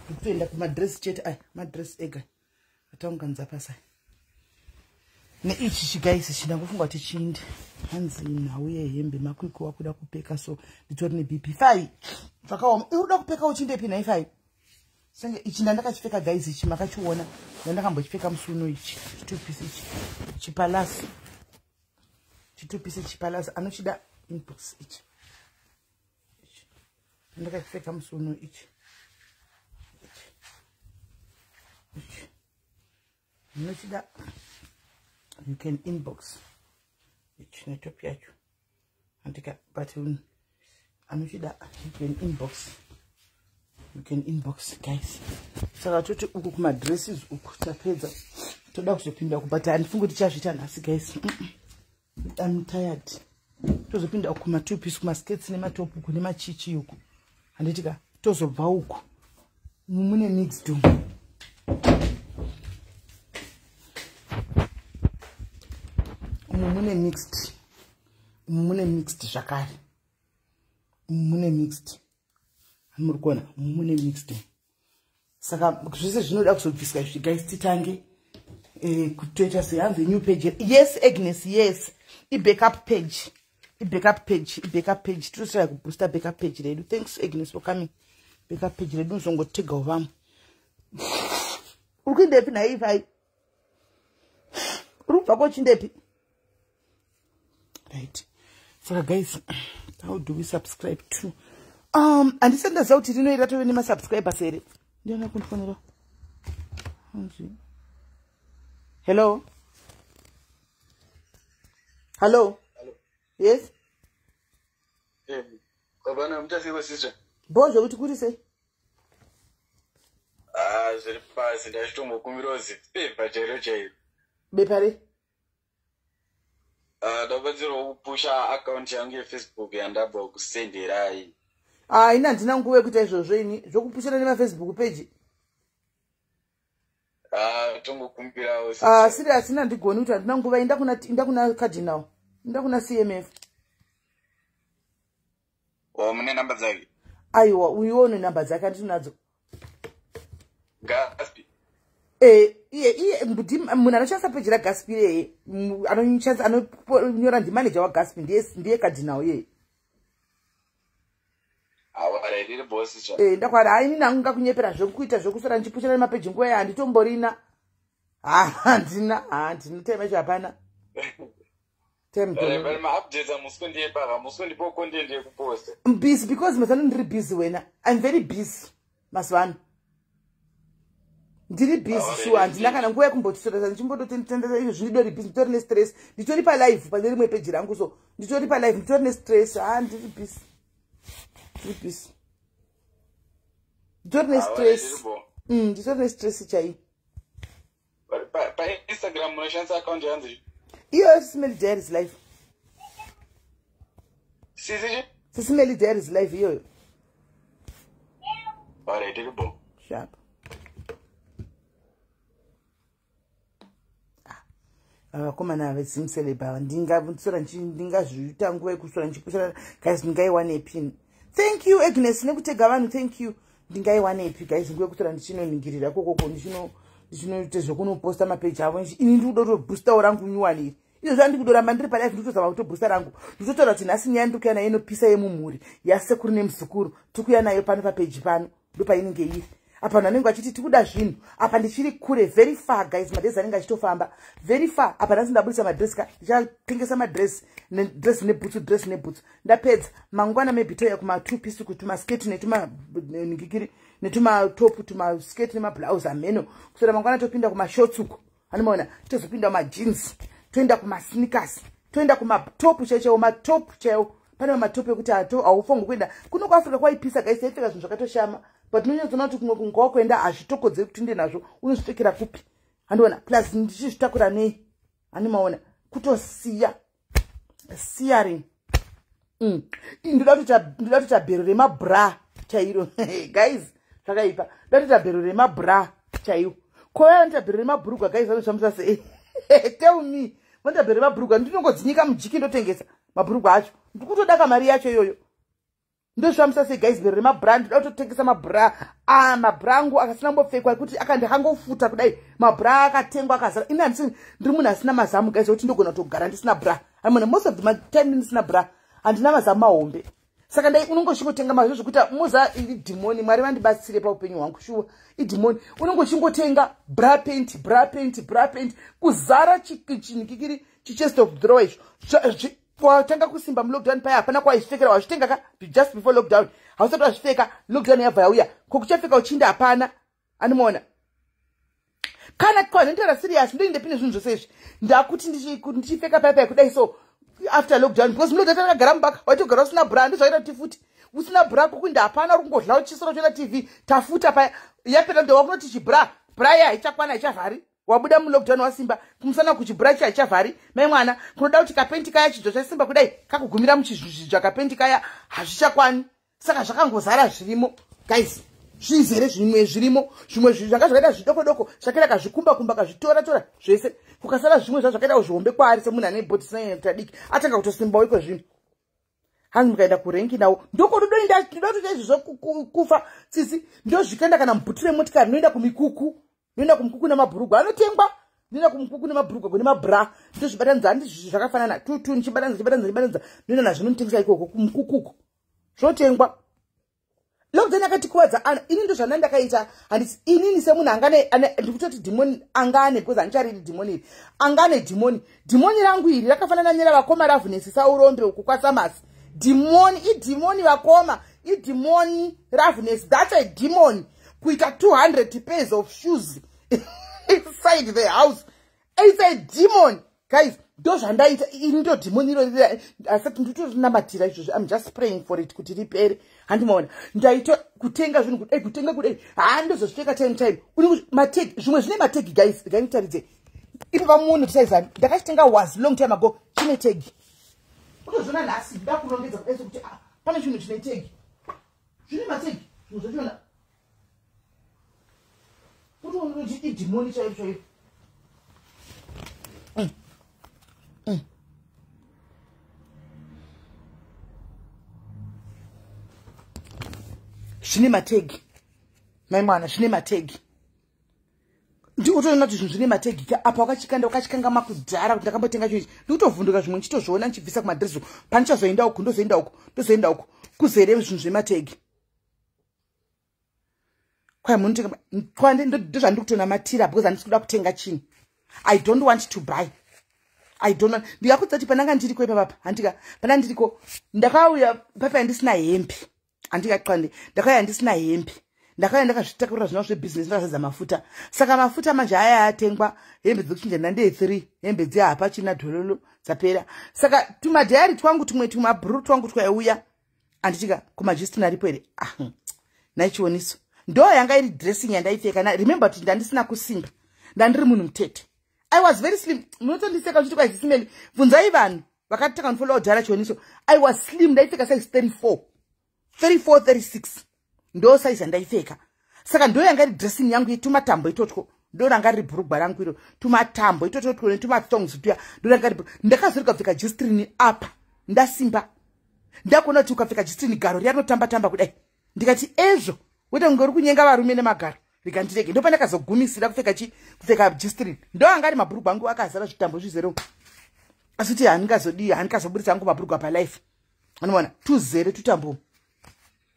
kutoenda kumadress chete aya. Madress ega. Ataunganidza pasi aya. Neichi chigaisi chindangofunga kuti chiinde. Hanzi nhau yehembe makwikwi wakuda kupeka so nditori neBP 5. Zvakaoma. Uri kuda kupeka uchindepi nhai 5? Senge ichi ndandakachipfeka guys ichi makachiona. Ndandakambochipfeka musi uno ichi. Chitupisi ichi. Chipalasi. Chitupisi chipalasi anochida inbox ichi. Ichi. Ndakachipfeka musi uno ichi. Ichi. Ichi. Anochida you can inbox. Ichi netop yacho. Andika but anochida you can inbox. You can inbox guys. Saka toti uku kumadresses uku tapedza. Toda kuzopinda uku but handifungi kuti tichazviita nhasi guys. I'm tired. Tozopinda uku kuma two piece kumaskirts nematop uku nemachichi uku. Handiti ka tozobva uku. Mune mixed umu. Umu mune mixed. Umu mune mixed zvakare. Umu mune mixed. Muri kuona mune mixed. Saka zvese zvinoda kuzobviswa izvi guys titange kutoita sehanzi new page. Yes Agnes, yes. I-backup page. I-backup page, i-backup page. Tinotsvaka kubooster backup page redu. Thanks Agnes for coming. Backup page redu unozongotegawo vamwe. Uri kuendepi nhai Ivai? Uri kubva kochindepi? Right. Saka guys, how do we subscribe to? Handisati ndaziva kuti rino ratove nemasubscribers here. Ndiana kundifonera. Hanzi. Hello? Hello? Hello. Yes? Baba muchasiko sister. Bozvo kuti kuri sei? Ah, zviri pasi ndachitombokumbirawo zipepa chairo chairo. Bepa rei? Ndabatsirwa kupusha account yangu yeFacebook yandabva kusenderai. Ah, ini handina nguva yekuita izvozvo ini. Zvokupushana nemafacebook page. Ah, tongokumbirawo. Ah, serious ini handigoni kuti handina nguva. Inda kuna Cardinal. Inda kuna CMF. Oh, mune namba dzake? Aiwa, uyuwo une namba dzake handinadzo. Gaspi. Iye munhu anoshandisa peji raGaspi iyeye anonyora ndimanager waGaspi ndiye Cardinal iyeye. Ndakwara hai ini nangu ngakunyepera zvekuita zvekuswera ndichipushana nemapeji nguva handitomborina. Handina time yacho hapana. Busy because mazuva ano ndiri busy wena. I'm very busy mazuva ano. Ndiri busy sure handina kana nguva yekumbotisora ndichimbototendesa izvo zvindidori busy nditori nestress. Nditori palive pane rimwe peji rangu so nditori palive nditori nestress. Ndiri busy. Ndiri busy. Nditori nestress. Nditori nestress chai. Pa Instagram munoshandisa account yanzi? Iyo Sisimeli Diaries Live. Sisi? Sisimeli Diaries Live iyoyo. Alright, iri bo. Sharp. Vakomana veZimceleb ava, ndingazviita nguva yekusora ndichipusha. Guys, ndingaiwanepi? Thank you, Agnes, nekutega vanhu. Thank you. Ndingaiwanepi, guys, nguva yekutora ndichinoningirira kokoko, ndichinoita zvekunoposta mapeji avo? Ini ndikuda kutoboostawo rangu nyuwani iri. Izvo zvandikudoramba ndiri palive, ndikutozama kutoboosta rangu. Nditotaura kuti nhasi nyaya ndikuya nayo inopisa, yemumhuri yasekuru nemuzukuru. Tikuya nayo pano papeji pano, ndopainenge iri. Apa vanhu vanenge vachiti tikuda zvinhu, apa ndichiri kure, very far, guys. Madresi anenge achitofamba very far. Apa nhasi ndabudisa madresi ka, ndichatengesa madresi, dress nebhutsu, dress nebhutsu. Ndapedza, mangwana maybe toya kuma-two piece, kutumasketi netumaningikiri netumatopu, tumasketi nemablouse, amheno. Kusora mangwana topinda kumashorts uko, anomaona. Tozopinda kumajeans, toenda kumasneakers, toenda kumatopu chaichaiwo, matopu chaiwo. Pane matopu ekuti haufangi kuenda kuno kuAfrica. Kwaipisa, guys, taipfeka zvinhu zvakatoshama, but unonyatsoona kuti kumwe kunga wakuenda hazvitokodzeri kuti inde nazvo. Unozvipfekera kupi? Handiona. Plus ndichizvitakura nei? Handimaona kutosiya siyaring. Ndoda kutoita bhero remabra chairo. Guys, zvakaipa. Ndoda kutoita bhero remabra chaiwo. Kovaya vanoita bhero remabhurugwa, guys, vanoshamisa sei? Tell me. Vanoita bhero remabhurugwa, ndinongodzinyika mujiki, ndotengesa mabhurugwa acho. Ndikutodaka mari yacho iyoyo. Ndozvamisa sei, guys, bhero remabra? Ndoda kutotengesa mabra, mabra angu akasina kumbopfekwa, ekuti akandikangofuta kudai. Mabra akatengwa akazara. Ini handisi, ndiri munhu asina mazamu, guys, ekuti ndogona kutogara ndisina bra. Amona, most of the time ndisina bra. Handina mazamu mahombe, saka ndai unongochingotenga mazvo zvekuti muza idhimoni. Mwari vandibatsire paupenyu hwangu, shuwa idhimoni. Unongochingotenga bra, panty, bra, panty, bra, panty, kuzara chinikikiri, chichest of drawer icho. Watanga kusimba mulockdown paya, hapana kwaizvipfekera. Wazvitenga ka just before lockdown, hausati wazvipfeka. Lockdown yabva yauya, kokuchapfeka uchinda hapana. Anomaona kana kwanentora serious. Ndoinde pine zvinhu zvose izvi, ndakuti ndichipfeka paya paya kudai. So after lockdown, because mulockdown takagara mubaka, waitogara usina bra. Ndozvakaita kuti futi usina bra kokuinda hapana, uri kungodla uchisora, uchiona TV. Tafuta paya yapera, ndo wakunoti chibra, bra ya haichakwana, haichavhari. Wabuda mulockdown wasimba, kumusana kuchibra chi haichavhari. Mai mwana, kunoda kuti kapanty kaya, chidzva chasimba kudai, kakugumira muchizvidzva, kapanty kaya hazvichakwani. Saka zvakangozara zvirimo, guys, zvizere. Zvimwe zvirimo, zvimwe zvanga zvakaita zvidoko doko, zvakaita kazvikumba kumba, kazvitora tora zvese, kukasara zvimwe zva zvakaita zvihombe kwaari, semunhu ane body sinanyanya diki, atanga kutosimbawo iko zvino. Hanzi mukaenda kurengi nawo, ndokododoinda. Ndoda kutoita izvozvo kufa tsitsi. Ndozvikaenda kana mubhuti remotikari, noenda kumikuku, noenda kumukuku nemabhurugwa anotengwa. Ndoenda kumukuku nemabhurugwa kune mabra, ndozvibatanidza. Handi zvakafanana tutu, ndichibatanidza, ndichibatanidza, ndichibatanidza, ndoenda nazvo nonotengesa ikoko kumukukuko, zvotengwa. Lockdown akatikuvadza ana. Ini ndo zvana ndakaita. Handisi inini semunhu angane, ndikutoti dhimoni angane, because handichariri dhimoni iri. Angane dhimoni, dhimoni rangu iri rakafanana neravakoma Ravhunesi Saurombe uku kwaSamasi. Dhimoni idhimoni, vakoma, idhimoni Ravhunesi. That's a demon, kuita 200 pairs of shoes inside the house. It's a demon, guys. Ndo zvandaita ini, ndo dhimoni iro. Asati nditonamatira izvozvo. I'm just praying for it kuti ripere. Handimaona, ndaita kutenga zvinhu kudai, kutenga kudai, haa, ndozozvipfeka time time. Matag, zvimwe zvine matag, guys. Gainditaridze ipo pamunhu tisaizani. Ndakachitenga was long time ago, chine tag. Utozviona nhasi ndakurongedza kudai sekuti, ah, pane chinhu chine tag. Zvine matag zvimwe zvachona. Utoona kuti idhimoni chairo chairo. Zvine matag, mai mwana, zvine matag. Ndikutoona kuti zvinhu zvine matag ka. Apa wakachikanda, wakachikanga makudhara kuti ndakambotenga chinhu ichi. Ndikutovhunduka zvimwe ndichitozviona ndichibvisa kumadhirezi. Pandichazoenda uku, ndozoenda uku, ndozoenda uku, kuzere zvinhu zvematag. Kwai munotenga kwande. Ndozvandiri kutonamatira, because handisi kuda kutenga chinhu. I don't want to buy, I don't want. Ndingakudza kuti pandanga ndiriko ipapapa, handika, pana ndiriko, ndakauya papa ndisina hembe. Handikaqandi, ndakauya ndisina hembe. Ndakauya ndakazvitakurira zvina zvebhizinesi, ndakazadza mafuta. Saka mafuta manje aya atengwa, hembe dzekuchinja ndandee three hembe dziya, hapachina dhololo, dzapera. Saka tumadhayari twangu tumwe, tumabhuru twangu twaiuya, handitika kumajistin aripo here? Ah, naichioniso ndo yanga iri dressing yandaipfeka. Remember kuti ndandisina kusimba, ndandiri munhu mutete. I was very slim. Munotondiseka uchiti kwaizisimeli. Bvunzai vanhu vakatanga ndifollowa kudhara, Chioniso. I was slim. Ndaipfeka size 34, 34, 36, ndo size yandaipfeka. Saka ndo yanga iri dressing yangu yetumatambo itotwo. Ndoranga riri bhurugwa rangu iro, tumatambo itoto twone, tumathongs tuya, ndoranga riri. Ndakazorega kupfeka G-string apa ndasimba. Ndakuona kuti ukapfeka G-string, garo riya rinotamba-tamba kudai. Ndikati ezvo weta kunge uri kunyenga varume nemagaro, rega ndirege. Ndopandakazogumisira kupfeka chi kupfeka G-string. Ndo anga ari mabhurugwa angu akazara zvitambo zvizere, asi kuti handingazodii, handingazoburitsa angu mabhurugwa palife. Anoona tuzere tutambo,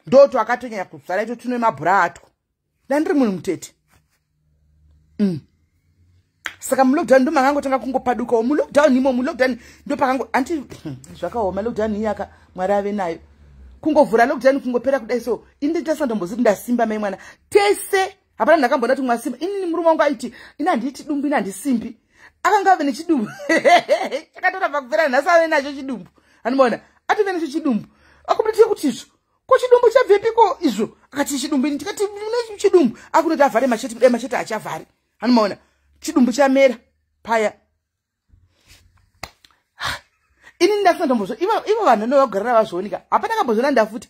ndo twakatonyanya kuzara ito, tune mabhura atwo. Ndandiri munhu mutete. Saka mulockdown ndo makangotanga kungopadukawo mulockdown imo. Mulockdown ndo pakango anti zvakaoma. Lockdown iyaka, Mwari ave nayo. Kungovhura lockdown, kungopera kudai so, ini nditasandomboziti ndasimba. Mai mwana, tese hapana ndakambona kuti mwasimba. Inini murume wangu aiti ini handiiti dumbu, ini handisimbi. Akanga ave nechidumbu chakatoramba kupera. Nhasi ave nacho chidumbu, anomaona atove nacho chidumbu. Akubuditire kuti izvo ko chidumbu chabvepiko izvo? Akati chidumbu, ini ndikati une chidumbu. Akunoti avhare masheti kudai, masheti achavhari. Anomaona chidumbu chamera paya. Ini ndasinatombozvo ivo vanhu novagarira vazvionika, hapana kambozviona ndafuta.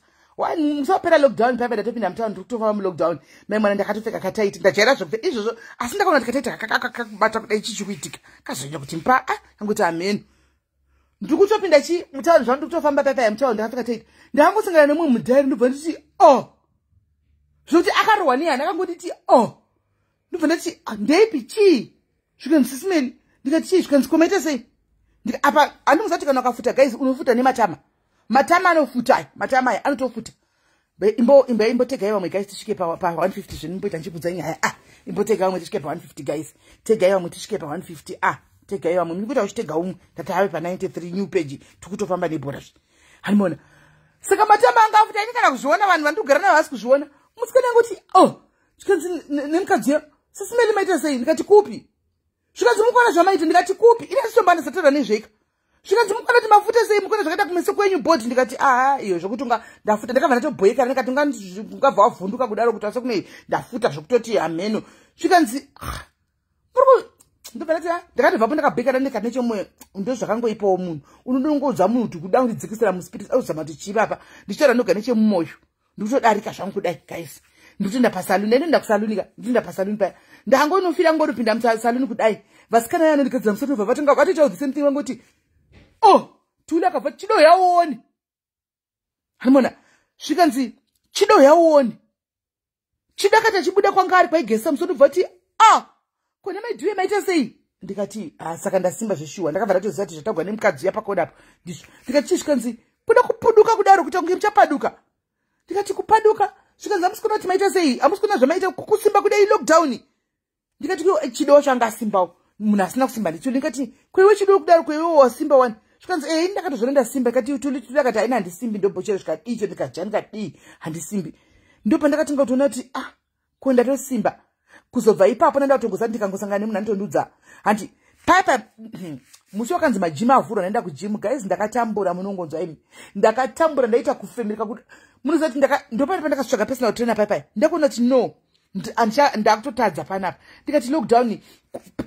Musapera lockdown paipa, ndatopinda mutauni, ndiri kutofamba mulockdown. Mai mwana, ndakatopfeka kataiti, ndajaira zvokupfeka izvozvo, asi ndakaona kuti kataiti kakabata kudai, chichi kuitika kazonya kuti mpa a kangoti ameno. Ndiri kutopinda chi mutauni zvavo, ndiri kutofamba paipa mutauni ndakapfeka taiti. Ndakangosangana nemumwe mudhairi, ndobva nditi o oh. Zvokuti akarohwa nehana, akangonditi o oh. Ndobva ndati, ah, ndeipi chii? Zvikanzi, "Sis Melly." Ndikati, "Chii?" Zvikanzi, "Komaita sei?" Apa handimuzati kana ukafuta, guys, unofuta nematama. Matama anofuta aya, matama aya anotofuta. Imbo imbo imbotegai vamwe, guys, tisvike pa150. Zvino imboita ndichikudza nyaya. Ah, imbotegai vamwe tisvike pa150, guys. Tegai vamwe tisvike pa150. Ah, tegai vamwe, muri kuita uchitega umwe. Tatave pa93, new page, tikutofamba nebhora zvi. Hanimona saka matama anga afuta, ini kana kuzviona, vanhu vandikugara navo vasi kuzviona. Musikana angoti oh, zvikanzi nemukadzi yo, "Sis Melly, maita sei?" Ndikati, "Kupi?" Zvikanzi, "Mukuona zvamaita." Ndikati, "Kupi?" Ini asitombandisataura nezveika. Zvikanzi, "Mukuona kuti mafuta sei? Mukuona zvakaita kumeso kwenyu bhodhi?" Ndikati, "Aha, iyo zvokuti unga ndafuta." Ndakabva ndatobhoekana, ndikati ungabva wavhunduka kudaro kuti ase ndafuta zvokutoti hameno. Zvikanzi, ah, ndobva ndati, ah, ndakatobvapo ndakabhekana. Ndikati nechemwoyo, ndo zvakangoipawo munhu unodongodza munhu kuti kuda kundidzikisira muspirit, auzama kuti chivapa. Ndichitaura ndoga nechemumwoyo, ndikutodarika zvangu kudai, guys. Ndikutoenda pasaluni, ndainoenda kusaluni ka, ndikutoenda pasaluni paya. Ndangonofira ngonopinda musaluni kudai, vasikana vaya vanondigadzira musoro bva vatonga vatoitawo the same thing, vangoti oh. Tuli akabva, "Chido yauone." Hanimona zvikanzi, "Chido yauone." Chido akati achibuda kwanga ari kwaigesa musoro, bva ti, "Ah, kone maidhiwe, maita sei?" Ndikati, "Ah, saka ndasimba zveshuwa." Ndakabva ndatoziva kuti zvatagwa nemukadzi uya pakoda apo ndizvo. Ndikati, "Chii?" Zvikanzi, "Kuda kupuduka kudaro, kuita kunge muchapaduka." Ndikati, "Kupaduka?" Zvikanzi, "Hamusi kuona kuti maita sei? Hamusi kuona zvamaita kusimba kudai lockdown?" Ndikati, "Chido changa asimbawo, munhu asina kusimba ndicho." Ndikati, "Kweiwe chido kudaro, kweiwe wasimba wani." Zvikanzi, "Ei, ndakatozvona ndasimba." Ikati tuli tuli akati, "Haina, handisimbi." Ndobhochero zvikadii cho, ndikadya, ndikadii, handisimbi. Ndopandakatenga kutoona kuti ah, ko ndatosimba. Kuzobva ipapo nanda kutongoza, ndikangosangana nemunhu anotondudza handi paipa. Musi wakanzi magym avhurwa, ndaenda kugym, guys, ndakatambura. Munongonzwa imi, ndakatambura, ndaita kufemereka kuti munoziva kuti ndopane pandakasvaka personal trainer paipai. Ndakuona kuti no, ndakutotadza panapa. Ndikati lockdown,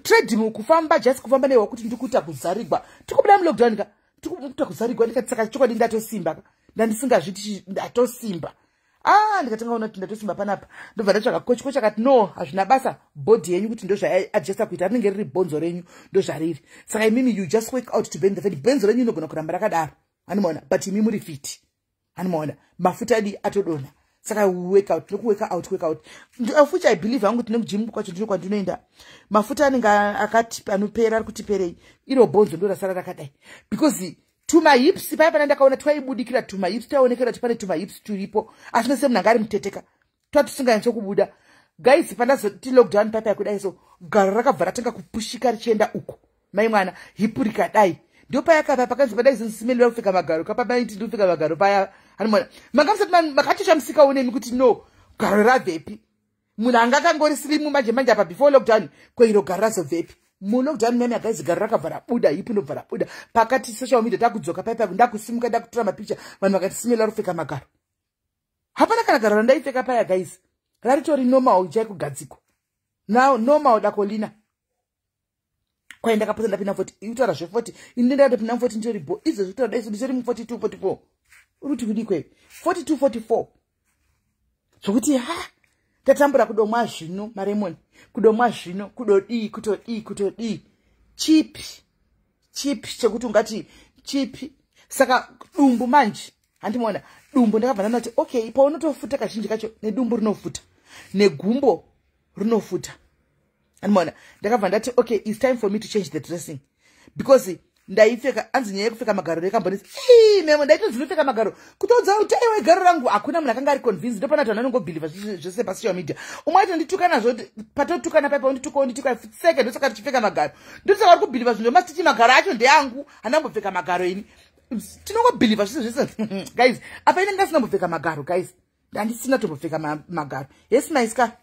treadmill, kufamba, just kufamba newa kuti ndikuita kuzarigwa. Tikubuda mulockdown ka, tikuita kuzarigwa. Ndikati saka chokwadi ndatosimba ka, ndandisingazviti ndatosimba. Ah, ndikatanga kuona kuti ndatosimba panapa. Ndobva ndatsvaga coach. Coach akati, "No, hazvina basa bhodhi yenyu kuti ndozvaadjusta kuita, rinenge riri bhonzo renyu, ndozvariri. Saka imimi you just work out to burn the fat. Bhonzo renyu inogona kuramba rakadaro, anomaona, but imi muri fit, anomaona mafuta adi atodonha. Saka workout, nokuwork out, work out of which I believe hangu kuti nekugym kwacho ndino kwandinoenda, mafuta anenge akati anopera, ari kuti perei, iro bhonzo ndo rasara rakadai, because tumahips paya pana ndakaona twaibudikira, tumahips twaionekera kuti pane tumahips turipo, asi nese munhu anga ari muteteka twatusinganyatsokubuda. Guys, pandazoti lockdown paipai kudai so, garo rakabva ratanga kupushika richienda uko. Mai mwana, hip rikadai, ndo payakapa pakanzi padai zinsimeli vakupfeka magaro kapamaiti ndikupfeka magaro paya. Anomona manga musati makatoshamisikawo nemi kuti no, garo rabvepi? Munhu anga akangori slim manje manje apa before lockdown, kweiro garo razobvepi mulockdown? Meme, guys, garo rakabva rabuda, hip ndobva rabuda pakati. Social media takudzoka paipai, ndakusimuka, ndakutora mapicha, vanhu vakati simeli varikupfeka magaro. Hapana kana garo randaipfeka paya, guys, raritori normal chaikugadzikwa now, normal dakolina. Kwai ndakapota ndapinda 40, utaura zve40, ini ndakatopinda mu40, nditori bo izvezvi kutaura daiso nditori mu42, 44. Uri kuti kudii kwei 42, 44? Zvokuti ha, Tatambura kudomwa zvino maremoni, kudomwa zvino, kudodii, kutodii, kutodii. Chipi chipi chekuti ungati chipi? Saka dumbu manje, handimaona dumbu, ndakabva ndana kuti okay, paunotofuta kazhinji kacho nedumbu rinofuta, negumbo rinofuta, handimaona. Ndakabva ndati okay, it's time for me to change the dressing, because ndaipfeka, anzi nyaya yekupfeka magaro rekambonesi memo, ndaito ndinopfeka magaro kutoudza kuti aiwa, garo rangu hakuna munhu akanga ari convinced. Ndopana kuti vanhu vanongobhilivha zvese pasocial media. Umwe aiti nditukana nazvo, patotukana paipa, undituka, undituka seke, ndosaka tichipfeka magaro, ndosaka vari kubhilivha zvinhu masititi. Magaro acho ndeangu, handambopfeka magaro ini. Tinongobhilivha zvese zvese, guys. Apa ine ndasina magaro, guys, handisina tombopfeka magaro. Yes, maiska,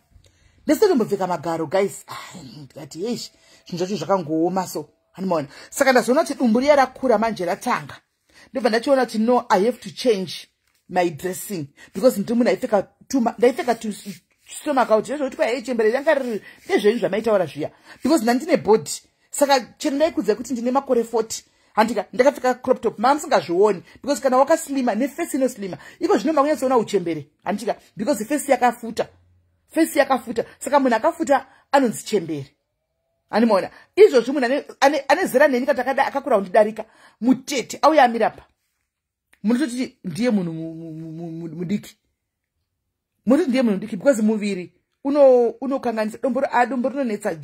ndisina tombopfeka magaro, guys. Ah, ndikati yesh, zvinhu zvacho zvakangooma so, handimaona. Saka ndazoona kuti dumbu riya rakura manje, ratanga. Ndobva ndachiona kuti no, I have to change my dressing, because ndiri munhu aipfeka, ndaipfeka stomach out, zvezvokuti kwai chembere ranga riri ndezvenyu zvamaitaura zviya, because ndandine body. Saka chero ndaikudza kuti ndine makore 40, handika, ndakapfeka crop top, maa musingazvioni, because kana wakaslima neface inoslima. Iko zvino makunyatsoona uchembere, handika, because face yakafuta, face yakafuta. Saka munhu akafuta anonzi chembere, handimaona. Izvozvi munhu ane zera neni katakada, akakura kundidarika, mutete, auya amirapa, munototi ndiye munhu mudiki, munototi ndiye munhu mudiki, because muviri unokanganisa. Dombo rinonetsa.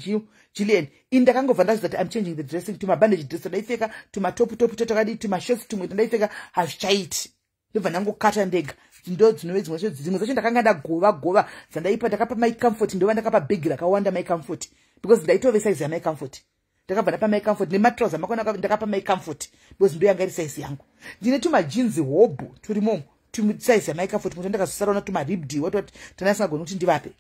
Jilian, ini ndakangobva ndazviza kuti I'm changing the dressing. Tumabandage dress tandaipfeka, tumatoputopu totakadii, tumashorts tumwe tandaipfeka, hazvichaiti. Ndobva ndangokata ndega. Ndo dzinove dzimwe, dzimwe dzacho ndakanga ndagova gova dzandaipa, ndakapa Mai Comfort, ndova ndakapa bhegi rakawanda Mai Comfort, because ndaitove saizi yaMai Comfort. Ndakabva ndapa Mai Comfort nematrauza makona, ndakapa Mai Comfort because ndo yanga iri saizi yangu. Ndine tumajinzi hobho turimomo, saizi yaMai Comfort, muto ndakazosaraona tumaribbed watoti tandasingagoni kuti ndivape,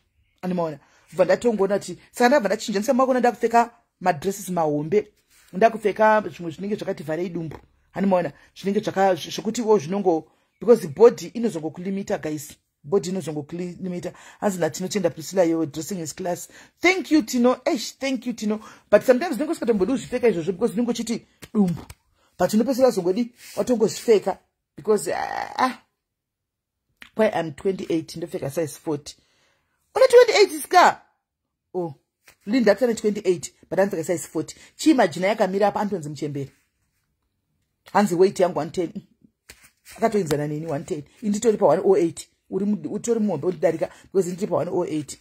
andimaona. Bva ndatongoona kuti saka ndabva ndachinja, ndisamakuona ndakupfeka madresses mahombe, ndakupfeka zvimwe zvinenge zvakati vharei dumbu, handimaona, zvinenge zvekutiwo zvinongo, because body inozongokulimita, guys, body inozongokulimita. Hanzi naTinotenda Priscilla, your dressing is class. Thank you, Tino. Esh, thank you, Tino. But sometimes ndinenge usingatombodi kuzvipfeka izvozvo, because unenge uchiti dumbu, but unopesera zongodi watongozvipfeka, because ah, kwai I'm 28, ndopfeka size 40. Une 28 ska? Oh, Linda atane 28, but anopfeka size 40. Chiimagina yakamira apa, anotonzi muchemberi. Hanzi weight yangu 110, akatoenzana neni 110, inditori pa108. Utori muhombe undidarika, because ndiri pa108.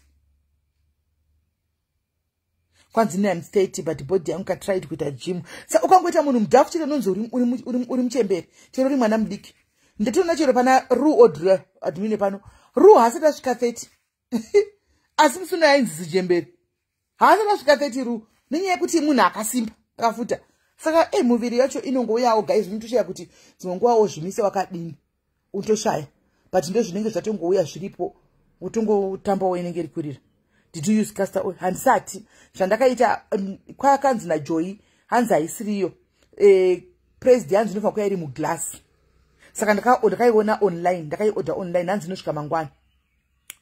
Kwanzi ne I'm 30, but body yangu katried kuita gym. Sa ukangoita munhu mudhafu chete, unonzi uri muchemberi, chero uri mwana mudiki. Ndatoona chero pana Ru Odre admine pano, Ru haasati asvika 30, asi musuna yainzi zijemberi. Haasati asvika 30 Ru, nenyaya yekuti munhu akasimba, akafuta. Saka muviri yacho inongouyawo, guys. Unotoshaya kuti dzimwe nguvawo zvimise wakadini, unotoshaya, but ndo zvinenge zvatongouya zviripo, utongotambawo inenge iri kurira. Did you use castor oil? Handisati. Zvandakaita, kwakanzi naJoy, hanzi haisiriyo pressed, hanzi inofanira kuya iri muglass. Saka ndakaiona online, ndakaiorder online, hanzi inosvika mangwana.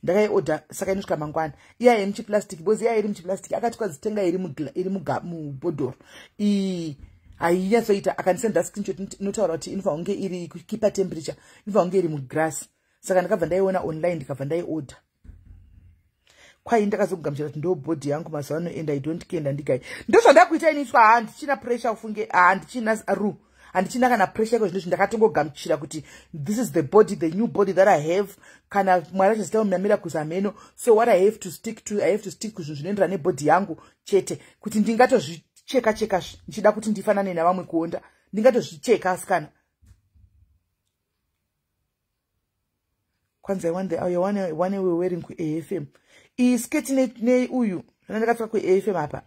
Ndakaiorder, saka inosvika mangwana. Iya iri muchiplastic, because iya iri muchiplastic, akati kwazitenga iri mubhodhoro, iyi hainyatsoita. Akandisenda screenshot inotaura kuti inofanira kunge iri kukeepa temperature, inofanira kunge iri muglass. Saka ndakabva ndaiona online, ndikabva ndaiorder. Kwai ndakazogamuchira kuti ndo body yangu mazuva ano, and I don't care, ndandigai ndo zvandakuita iniswa. Handichina pressure, ufunge, handichina ru, handichina kana pressure iko zvinhu. Ndakatongogamuchira kuti this is the body, the new body that I have. Kana Mwari achazitawo mamiracles, ameno. So what I have to stick to, I have to stick kuzvinhu zvinoenderana nebody yangu chete. Kuti ndingatozvicheka cheka ndichida kuti ndifanane navamwe kuonda, ndingatozvicheka asikana. Kwanzi one we wearing kuAFM, iyi sketi neuyu zvana ndakapfeka kuAFM apa,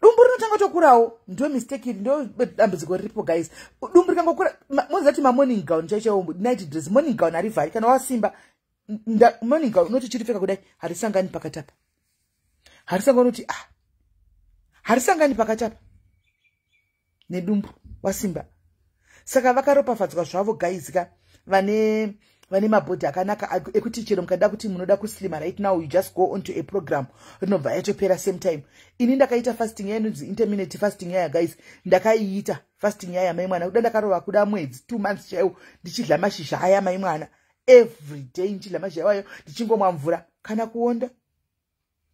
dumbu rinotanga tokurawo. Ndo mistake iri, ndo dambudziko riripo, guys. Dumbu rikangokura, moziva kuti mamorning gown chaichaiwo, night dress, morning gown harivhari. Kana wasimba, morning gown unoti chiripfeka kudai, harisangani pakati apa, harisangani kuti, ah, harisangani pakati apa nedumbu wasimba. Saka vakaropafadzwa zvavo, guys ka, vane mabhodhi akanaka ekuti chero mukada kuti munoda kuslima right now, you just go onto a program, rinobva yatopera same time. Ini ndakaita fasting yaya inonzi intermittent fasting yaya, guys. Ndakaiita fasting yaya, mai mwana, kuda ndakarova kuda mwedzi, 2 months chaiwo, ndichidla mashizha aya, mai mwana. Every day ndichidya mashizha iwayo, ndichingomwa mvura, kana kuonda,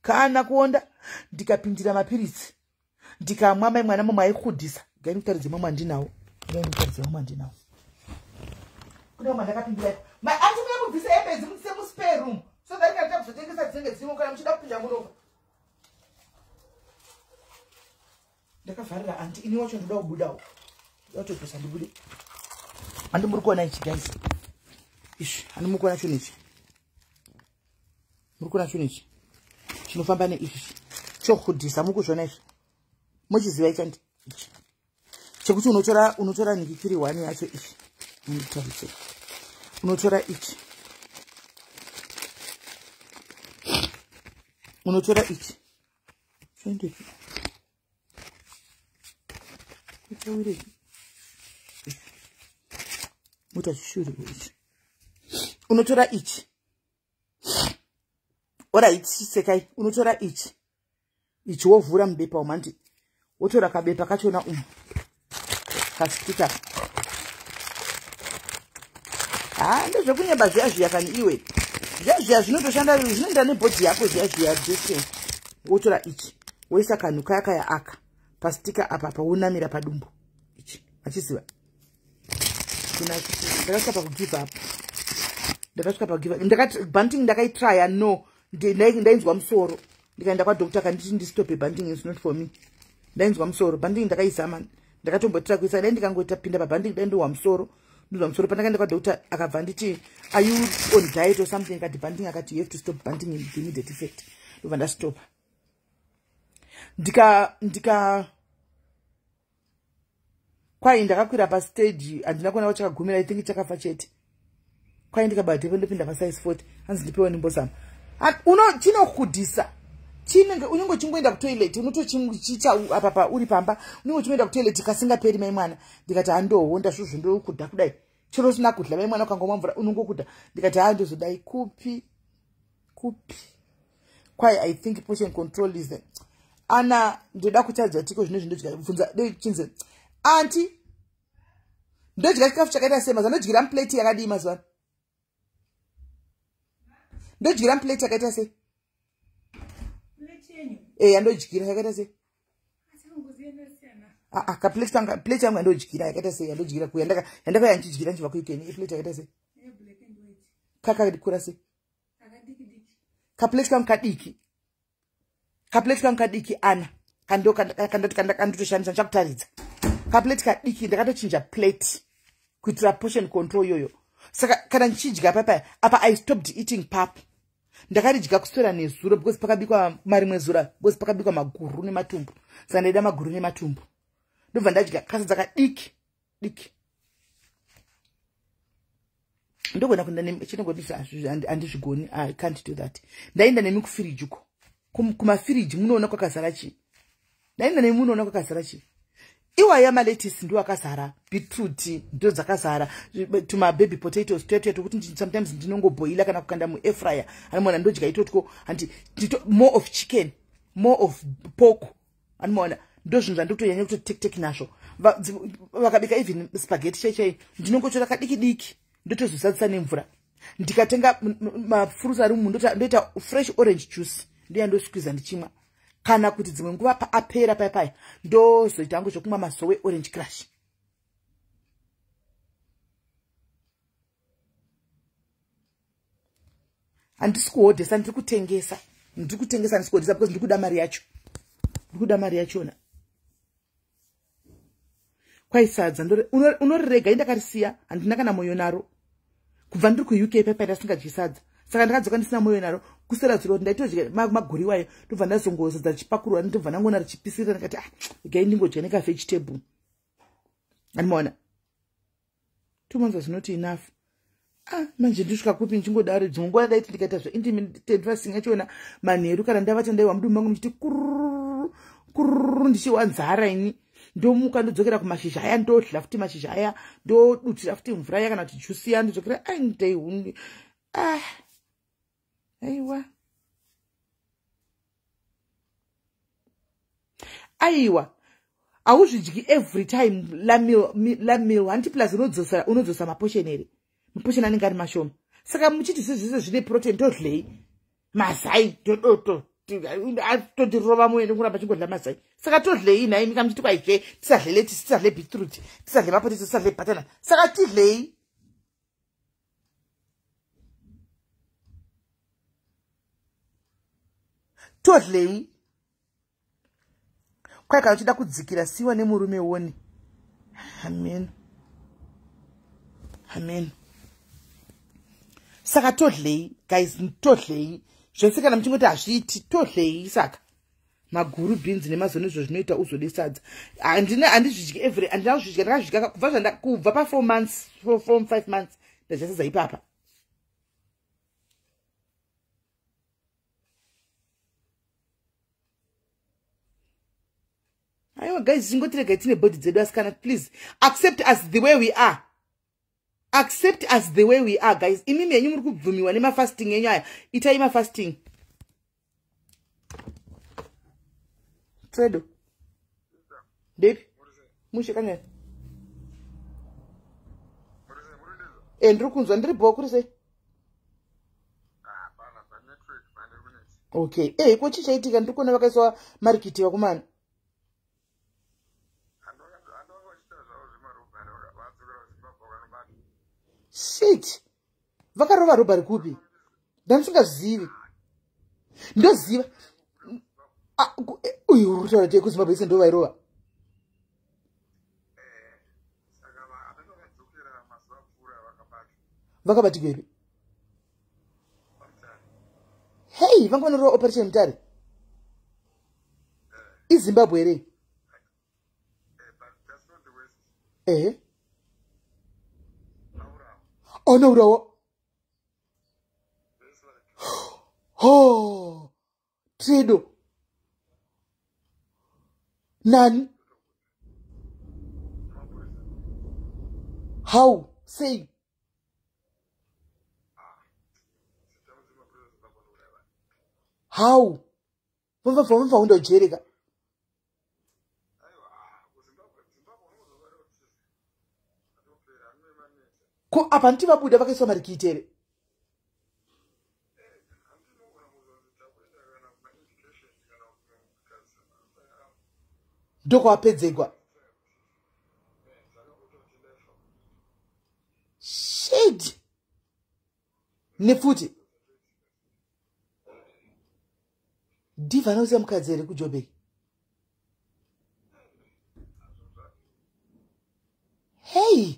kana kuonda. Ndikapindira mapiritsi, ndikamwa, mai mwana, mamwe aikudhisa. Gai ndikutaridze mamwe andinawo, gai ndikutaridze mamwe andinawo. Kune mamwe andakapindira iko. Ati muya mubvise hembe idzi, mundise muspare room, so that kana takuzotengesa dzinenge dzirimo. Kana muchida kupinda munoka, ndakavharira anti. Ini wacho ndoda kubudawo, ndoda kutodzosa ndibude. Handi muri kuona ichi, guys? Izvi, handi muri kuona chinhu ichi? Muri kuona chinhu ichi chinofamba neizvi, chohudhisa? Muri kuzviona izvi? Mochiziva ichi? Andi ichi chekuti unotora nhikikiri one yacho ichi, nditarise, unotora ichi, unotora ichi, choendepi, kuchawireki muta chishuri ichi, unotora ichi. Alright, sekai, unotora ichi, ichi, wovhura mubepa umu, handi wotora kabepa kachona umu, kastika. Ha, ndezvekunyemba zviya zviya kani iwe, zviya zviya zvinotoshanda, zvinoenda nebhodhi yako zviya zviya jese. Wotora ichi, woisa kanhu kaya kaya aka pastika apa, paunamira padumbu ichi. Achiziva, ndakasvika pakugive up, ndakasvika pakugive up. Ndakati banting ndakaitrya, no, ndainzwa musoro. Ndikaenda kwadoctor, kanditi ndistope banting, is not for me. Ndainzwa musoro. Banting ndakaizama, ndakatombotira kuisa, dai ndikangoita pinda pabanting, dai ndohwa musoro, ndozwa musoro. Pandakaenda kwadoctor, akabva nditi, "Are you on diet or something?" Akati banting, akati, "You have to stop banting in the immediate effect." Ndobva ndastopa. Ndika kwai ndakakwira pastage, handina kuona chakagumira. I think chakafa chete. Kwai ndikabata ipo, ndopinda pasize 40, hanzi ndipewo nimbozama. Chinokudhisa, chinenge unenge uchingoenda kutoilet, unotochiita apa uri pamba, unenge uchingoenda kutoilet kasingaperi, mai mwana. Ndikati handohonda zvozvo, ndokudha kudai, chero usina kudla, mai mwana, ukangomwa mvura unongokudha. Ndikati ha, ndozodai kupi kupi? Kwai I think portion control is the ana. Ndoda kutaridza tiko zvino zvindodya. Bvunza chinze anti, ndodya chikafu chakaita sei mazuva? Ndodyira muplate yakadii mazuva? Ndodyira muplate yakaita sei? E, yandodyira yakaita sei? Aa, kaplate yangu yandodyira yakaita sei? Yandodyira yandakauya ndichidyira ndichibva kuUK, iplate yakaita sei? Kakakura sei kaplate kangu kadiki? Kaplate kangu kadiki ana kandotoshandisa, ndichakutaridza kaplate kadiki. Ndakatochinja plate kuitira portion control iyoyo. Saka kana ndichidya papaya apa, I stopped eating pap. Ndakaridya kuswera nezuro because pakabikwa marimwe zura, because pakabikwa maguru nematumbu, saka ndaida maguru nematumbu. Ndobva ndadya kasadza kadiki diki. Ndogona kuenda chinongoti handizvigoni, I can't do that. Ndaenda nemi kufiriji uko, kumafiriji, munoona kwakazara chii? Ndaenda nemi, munoona kwakazara chii? Iwaya malettuce ndo akazara, beetroot ndo dzakazara, tumababy potatoes tuya tuya tokuti sometimes ndinongobhoila kana kukanda muairfryer, anomaona, ndodya itotwo. Handi more of chicken, more of pork, anomaona, ndo zvinhu zvandikutonyanya kutoti tek tek nazvo. Vakabika even spaghetti chai chai, ndinongotora kadiki diki, ndotozozadzisa nemvura. Ndikatenga mafruits ari umu, ndoita fresh orange juice, ndoyandosqueeza ndichimwa. Kana kuti dzimwe nguva paapera paya paya, ndozoita hangu zvokumwa mazowe Orange Crush. Handisi kuhodhesa, ndiri kutengesa, ndiri kutengesa, handisi kuhodhesa because ndiri kuda mari yacho, ndiri kuda mari yachona. Kwaisadza unorirega, indakarisiya, handina kana mwoyo naro. Kubva ndiri kuUK pepa ndasingadyi sadza, saka ndakadzoka ndisina mwoyo naro. Kusera zuro ndaitodya maguri wayo, ndobva ndazongosadza richipakurwa, ndobva ndangona richipisirira. Ndikati, "Ah, gai ndingodya nekavegetable." Andimaona 2 months was not enough. Ah, manje ndisvika kupi ndichingodaro? Dzimwe nguva ndaiti ndikaita zvaintermittent fasting yachona, manheru kana ndavata, ndaiwa mudumbu mangu muchiti kururu kururu, ndichiwa nzara. Ini ndomuka, ndodzokera kumashizha aya, ndodla futi mashizha aya, ndodutira futi mvura ya kana kuti juice ya, ndodzokera. Ai, ndei, ah, aiwa, aiwa, hauzvidyi every time la meal, hanti? Plus unodzosa maportion here? Maportion anenge ari mashoma. Saka muchiti zvese zvine protein, todlei? Mazai totirova moyo nekuramba chingodla mazai. Saka todlei nhaimi ka muchiti kwaizve tisadle lettuce, tisadle beetroot, tisadle mapotato, tisadle butternut? Saka tidlei? Todlei? Kwai kana uchida kudzikira, siwa nemurume woni. Amen, amen. Saka todlei, guys? Todlei zvese kana muchingoti hazviiti? Todlei? Saka maguru beans nemazoni izvo zvinoita uzode sadza. Handina, handizvidyi every, handina kuzvidya. Ndakazvidya kubva pa4 months, 4 5 months ndadya sadza ipapa. Aiwa guys, chingotiregai tine body dzedu asikana. Please accept us the way we are, accept us the way we are, guys. Imimi henyu muri kubvumiwa nemafasting enyu aya, itai mafasting. Tredo, ndepi mushe kanyaya? E, ndiri kunzwa, ndiri bho. Kuri sei? Okay, e, ko chii chaitika? Ndiri kuona vakaiswa marikiti vakomana. Shit, vakarova robbery kupi? Ndandisingazvizivi. Ndoziva uyu uri kutaura kuti ekuZimbabwe ise ndo vairova. Saka havana, vakadzokera mazuva apfuura, vakabatwa. Vakabatirwepi? PaMutare. Hei, vanga vanorova operation Mutare? IZimbabwe here? But that's not the worst. Ehe. Vaurawa. Anourawa? Vese vari. Ho, Trido, nani? Mapurisa. How? Sei? Sitamu dzemapurisa Zimbabwe anouraya vanhu. How? Vamva undojereka. Aiwa, kuZimbabwe, Zimbabwe unozovara kuti atopera anoemaneta. Ko apa nditi vabuda vakaiswa marikiti here? Handinogona kuzonzi takuenda kana kumaindication kana kutarisa. Ndokwavapedzegwa. Saka kutoti ndaifa. Shit, nepfuti ndivha anosiya mukadzi here kuJobek? Hey,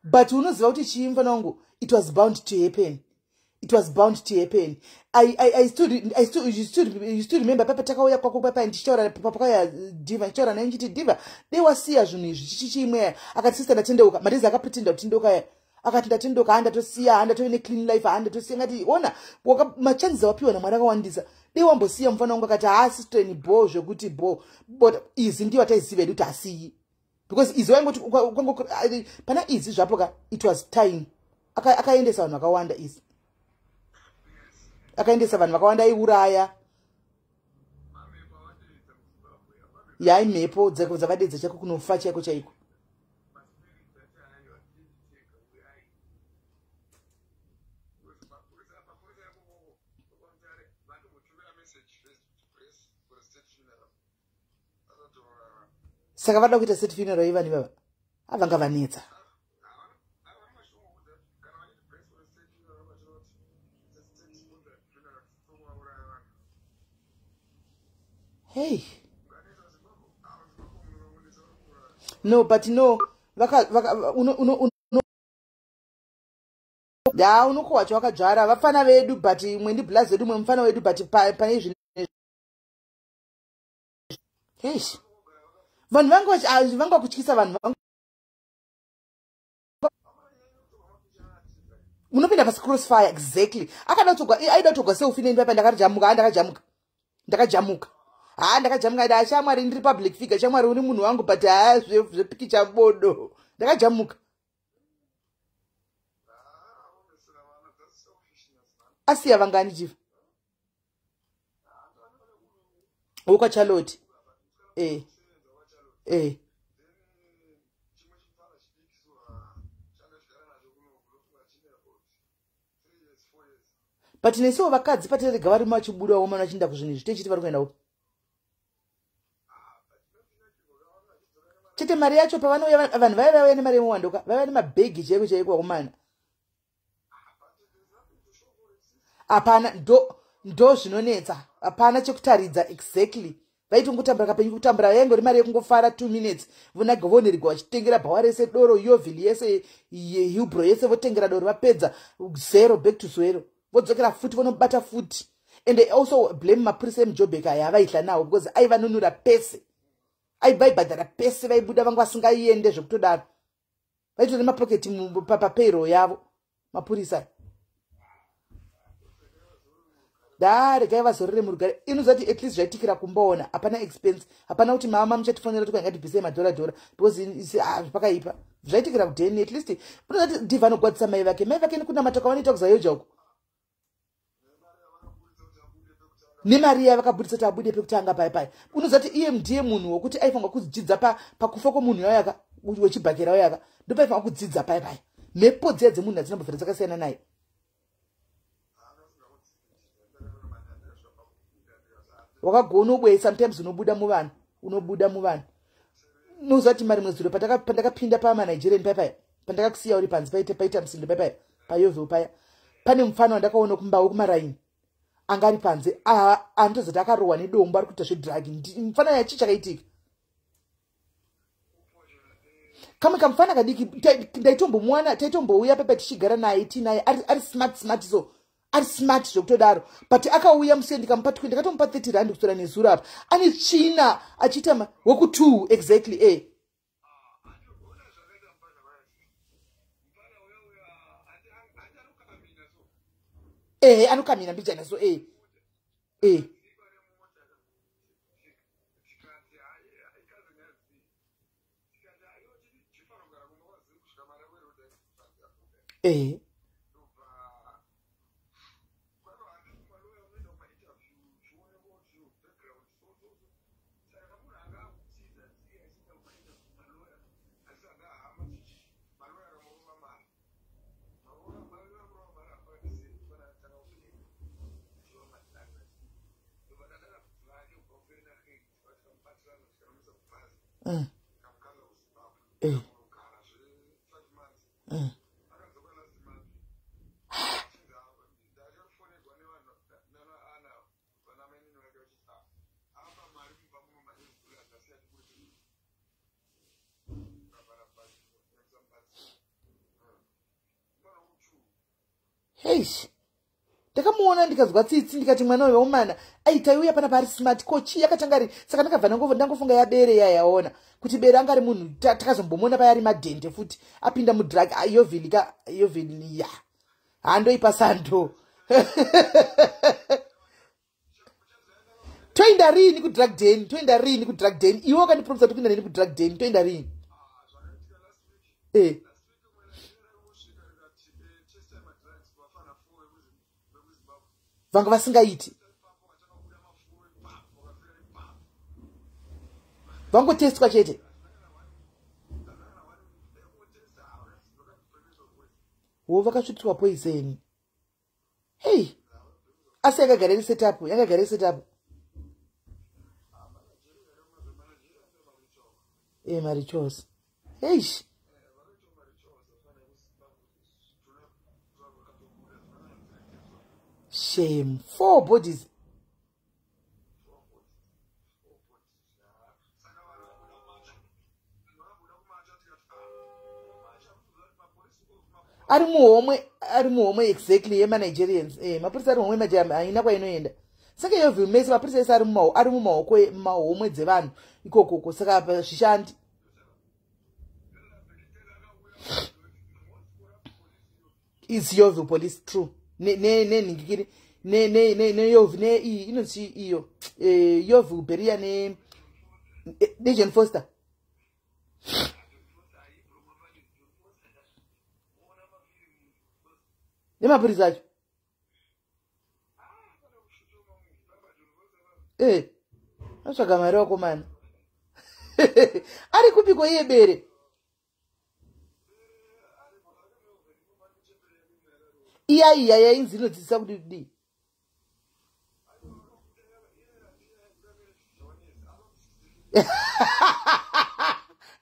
but unoziva kuti chii, mufana wangu? It was bound to happen, it was bound to happen. I still, you still remember papa takauya kwako papa, ndichitaura pakauya Diva, ndichitaura naye ndichiti, "Diva, dei wasiya zvinhu izvi chichichimwe." Akati, "Sister, ndatendeuka." Madezi akapretenda kutendeuka aya, akati, "Ndatendeuka, handatosiya, handatove neclean life, handatosiya." Ngati ona machances awapiwa naMwari akawandisa, dei wambosiya, mufana wangu. Akati, "Haa, sister, ni bo zvekuti bo." But izi ndiyo ataiziva hedu kuti asiyi, because izi waingoti pana izi zvapo ka. It was time. Akaendesa vanhu vakawanda izi, akaendesa vanhu vakawanda, aiuraya. Yai, mhepo dzavadedza chaiko, kunofa chaiko chaiko. Maspirits ati aiwa, titega, uyai. Mapurisa ikokoko kwaMutare vatombotumira message first kuti press for a state funeral asatouraya vanhu. Saka vada kuita state funeral ivani vava avanga vanetsa. Havana mashoko kuti kana vachiti press for a state funeral, vachireva kuti it's a state sponsored funeral, tokuvauraya vanhu. Hey. Unganetsa Zimbabwe, ava Zimbabwe munonetsa, vari kuuraya. No, but no, vaka vaka uno uno uno ya, unokohwa chawakadzvara. Vafana vedu, but imwe ndiblazi vedu, mwe mufana wedu, but pane izvi, eish, vanhu vanga vanga kutyisa vanhu vanga. Unopinda pasi crossfire, exactly. Akada kutogwa, aida kutogwa selfie neni papa. Ndakarijamuka, ha, ndakajamuka, ndakajamuka, ha, ndakajamuka. Da shamwari, ndiri public figure, shamwari, uri munhu wangu, but ha, zvepikicha bodo, ndakajamuka. Aomesera vana, that's selfishness, man. Asiya vangani chifa wokwaCharlotte? Eh. Kusevenza kwaCharlotte. Eh. Then chimwe chipfana chidiki so changa. But nesuwo vakadzi patirega varume vachibuda womana vachienda kuzvinhu izvi, tichiti vari kuenda upi? Chete mari yacho pavanouya vanhu vaiva vauya nemari yemuwandoka, vaiva nemabhegi chaiko chaiko vakomana. Hapana, ndo zvinonetsa, hapana chekutaridza exactly. Vaitongotambura kapenyu kutambura, yaingori mari yekungofara 2 minutes, vonaga vonerigwa vachitengera bhawa rese doro, Yeoville yese, Hillbrow yese, votengera doro, vapedza zero, back to zero, vodzokera futi vonobata futi. And I also blame mapurisa emuJobek aya avaidla nawo, because aivanunura pese, aivaibhadhara pese, vaibuda vanga vasingaiende zvekutodaro, vaitora nemapoketi papayroll yavo mapurisa. Regai vazorore murugare. Inozati at least zvaitikira kumbaona, hapana expense, hapana kuti mama muchatifonera kuti ngatibvisei madhora dhora, because pakaipa zvaitikira kudheni. At least unozati ndivha anogwadzisa mai vake, mai vake nekunamata kwavanoita kuZAOGA uko, nemari yavakabudisa kuti abude pekutanga paya paya. Unozati iye ndiye munhu wokuti aifanira kudzidza pakufa kwomunhu yayaka wechibhakera wayaka, ndopaifanira kudzidza paya paya. Mhepo dziya dzemunhu hadzinambobvira dzakasiyana naye. Wakagona ubwe, sometimes unobuda muvanhu, unobuda muvanhu. Unozati mari mwezuro pandakapinda pamaNigerian paya paya, pandakakusiya uri panze, paita musindo paya paya paYeoville paya, pane mufana wandakaona kumbawo kumaraini anga ari panze, anotozoti akarohwa nedombo, ari kuita zvedrug. Mufana yachi chakaitika kamwe kamufana kadiki, ndaitombomuwana, taitombouya pepa tichigara naye, tiinaye ari smart smart, so ari smart zvekutodaro. But akauya musiye, ndikamupa 20, ndakatomupa 30 rand kuswera nezuro apa, ane tsvina achiita weku2 exactly. Ehe, anokamira mbijana so. Heish, ndakamuona ndikazwa tsitsi, ndikati mwana uyu waumana aitaiuya panapa ari smart, ko chii yakatanga ri? Saka ndakabva ndangofunga yabere yayaona kuti bere anga ari munhu takazombomuona paya ari madhende futi apinda mudrug. Yeoville ka, Yeoville ya handoipa sando. Toenda rini kudrug den? Toenda rini kudrug den? Iwe wakandipromisa kuti kuenda neni kudrug den, toenda rini? Vanga vasingaiti, vangotestwa chete. Wo vakasvitirwa poison. Hei, asi yakagara iri setup, yakagara iri setup. Marichos. Heish, shame, 4 bodies. Ari muhomwe, ari muhomwe exactly yemaNigerians. Mapurisa ari muhomwe yemaNigerian, haina kwainoenda. Saka Yeoville mese mapurisa ese ari mumaoko, mumahomwe dzevanhu ikokoko, saka zvishandi. Is Yeoville police true? Nenhingikiri neYeoville neiyi inonzi iyo Yeoville Beria neJohn Foster. Nemapurisa acho. Atsvaga mari wakomana. Ari kupiko iye bere? Iya iya yainzi inodzidzisa kuti kudii?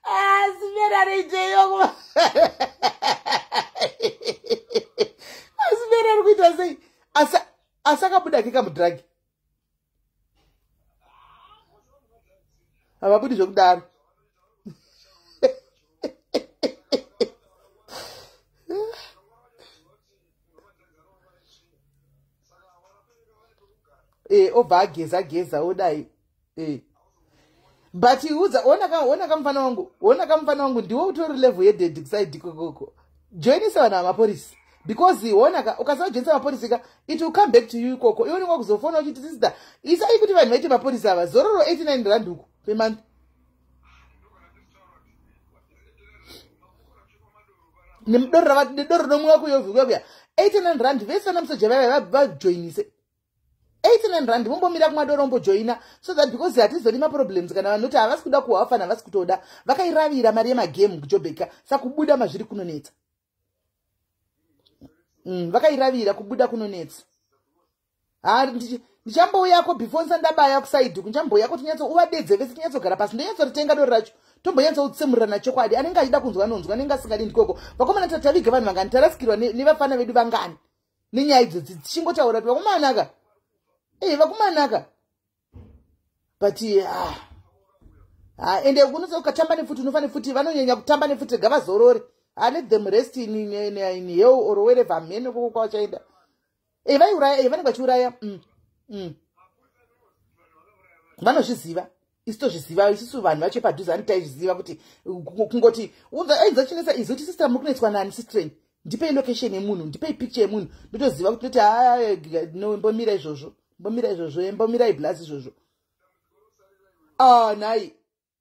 Asimerariteyo asimera ari kuita sei? Asi akabuda keka mudhiragi havabudi zvekudaro. Obva ageza geza odai. But udza ona kamufana wangu, ona kamufana wangu ndiwo utori level yeded kuside ikokoko. Joinisa vanhu vamaporisi because ona ukasajoinisa maporisi ka it will come back to you ikoko. Iwe unenge wakuzofona uchiti sister isai kuti vanhu vaite maporisi ava zororo 89 rand uku pemonth. Nedoro rinomwiwa kuyovhikwa kuya 89 rand vese vana musoja vaya vajoinise 89 rand vombomira kumadoro ombojoina so that because hatizodi maproblems kana vanoti havasi kuda kuhafana havasi kutoda vakairavira mari yemagame kujobheka saka kubuda mazviri kunonetsa. Vakairavira kubuda kunonetsa. Ndichambouyako before ndisandabaya kusaidi ndichambouyako tinyatso uvadedze vese tinyatsogara pasi ndonyatsoritenga doro racho tombonyatsotsemurana chokwadi. Anenge achida kunzwa anonzwa anenge asingadi ndikoko. Vakomana taviga vanhu vangani tarasikirwa nevafana vedu vangani nenyaya idzodzi tichingotaura kuti vakomanaka. Vakomanaka. But ende unoza ukatamba nefuti unofa nefuti vanonyanya kutamba nefuti gavazorore. Let them rest in hell or wherever mhene koko kwavachaenda. Vaiuraya vanenge vachiuraya. Vanozviziva isu tozviziva isusu vanhu vacho padhuze ani taizviziva kuti kungoti unza chinetsa izi kuti sister muri kunetswa nani sister ndipei location yemunhu ndipei picture yemunhu ndotoziva kuti ndoti no mbomira izvozvo mbomira izvozvo mbomirai blaz izvozvo. Nhai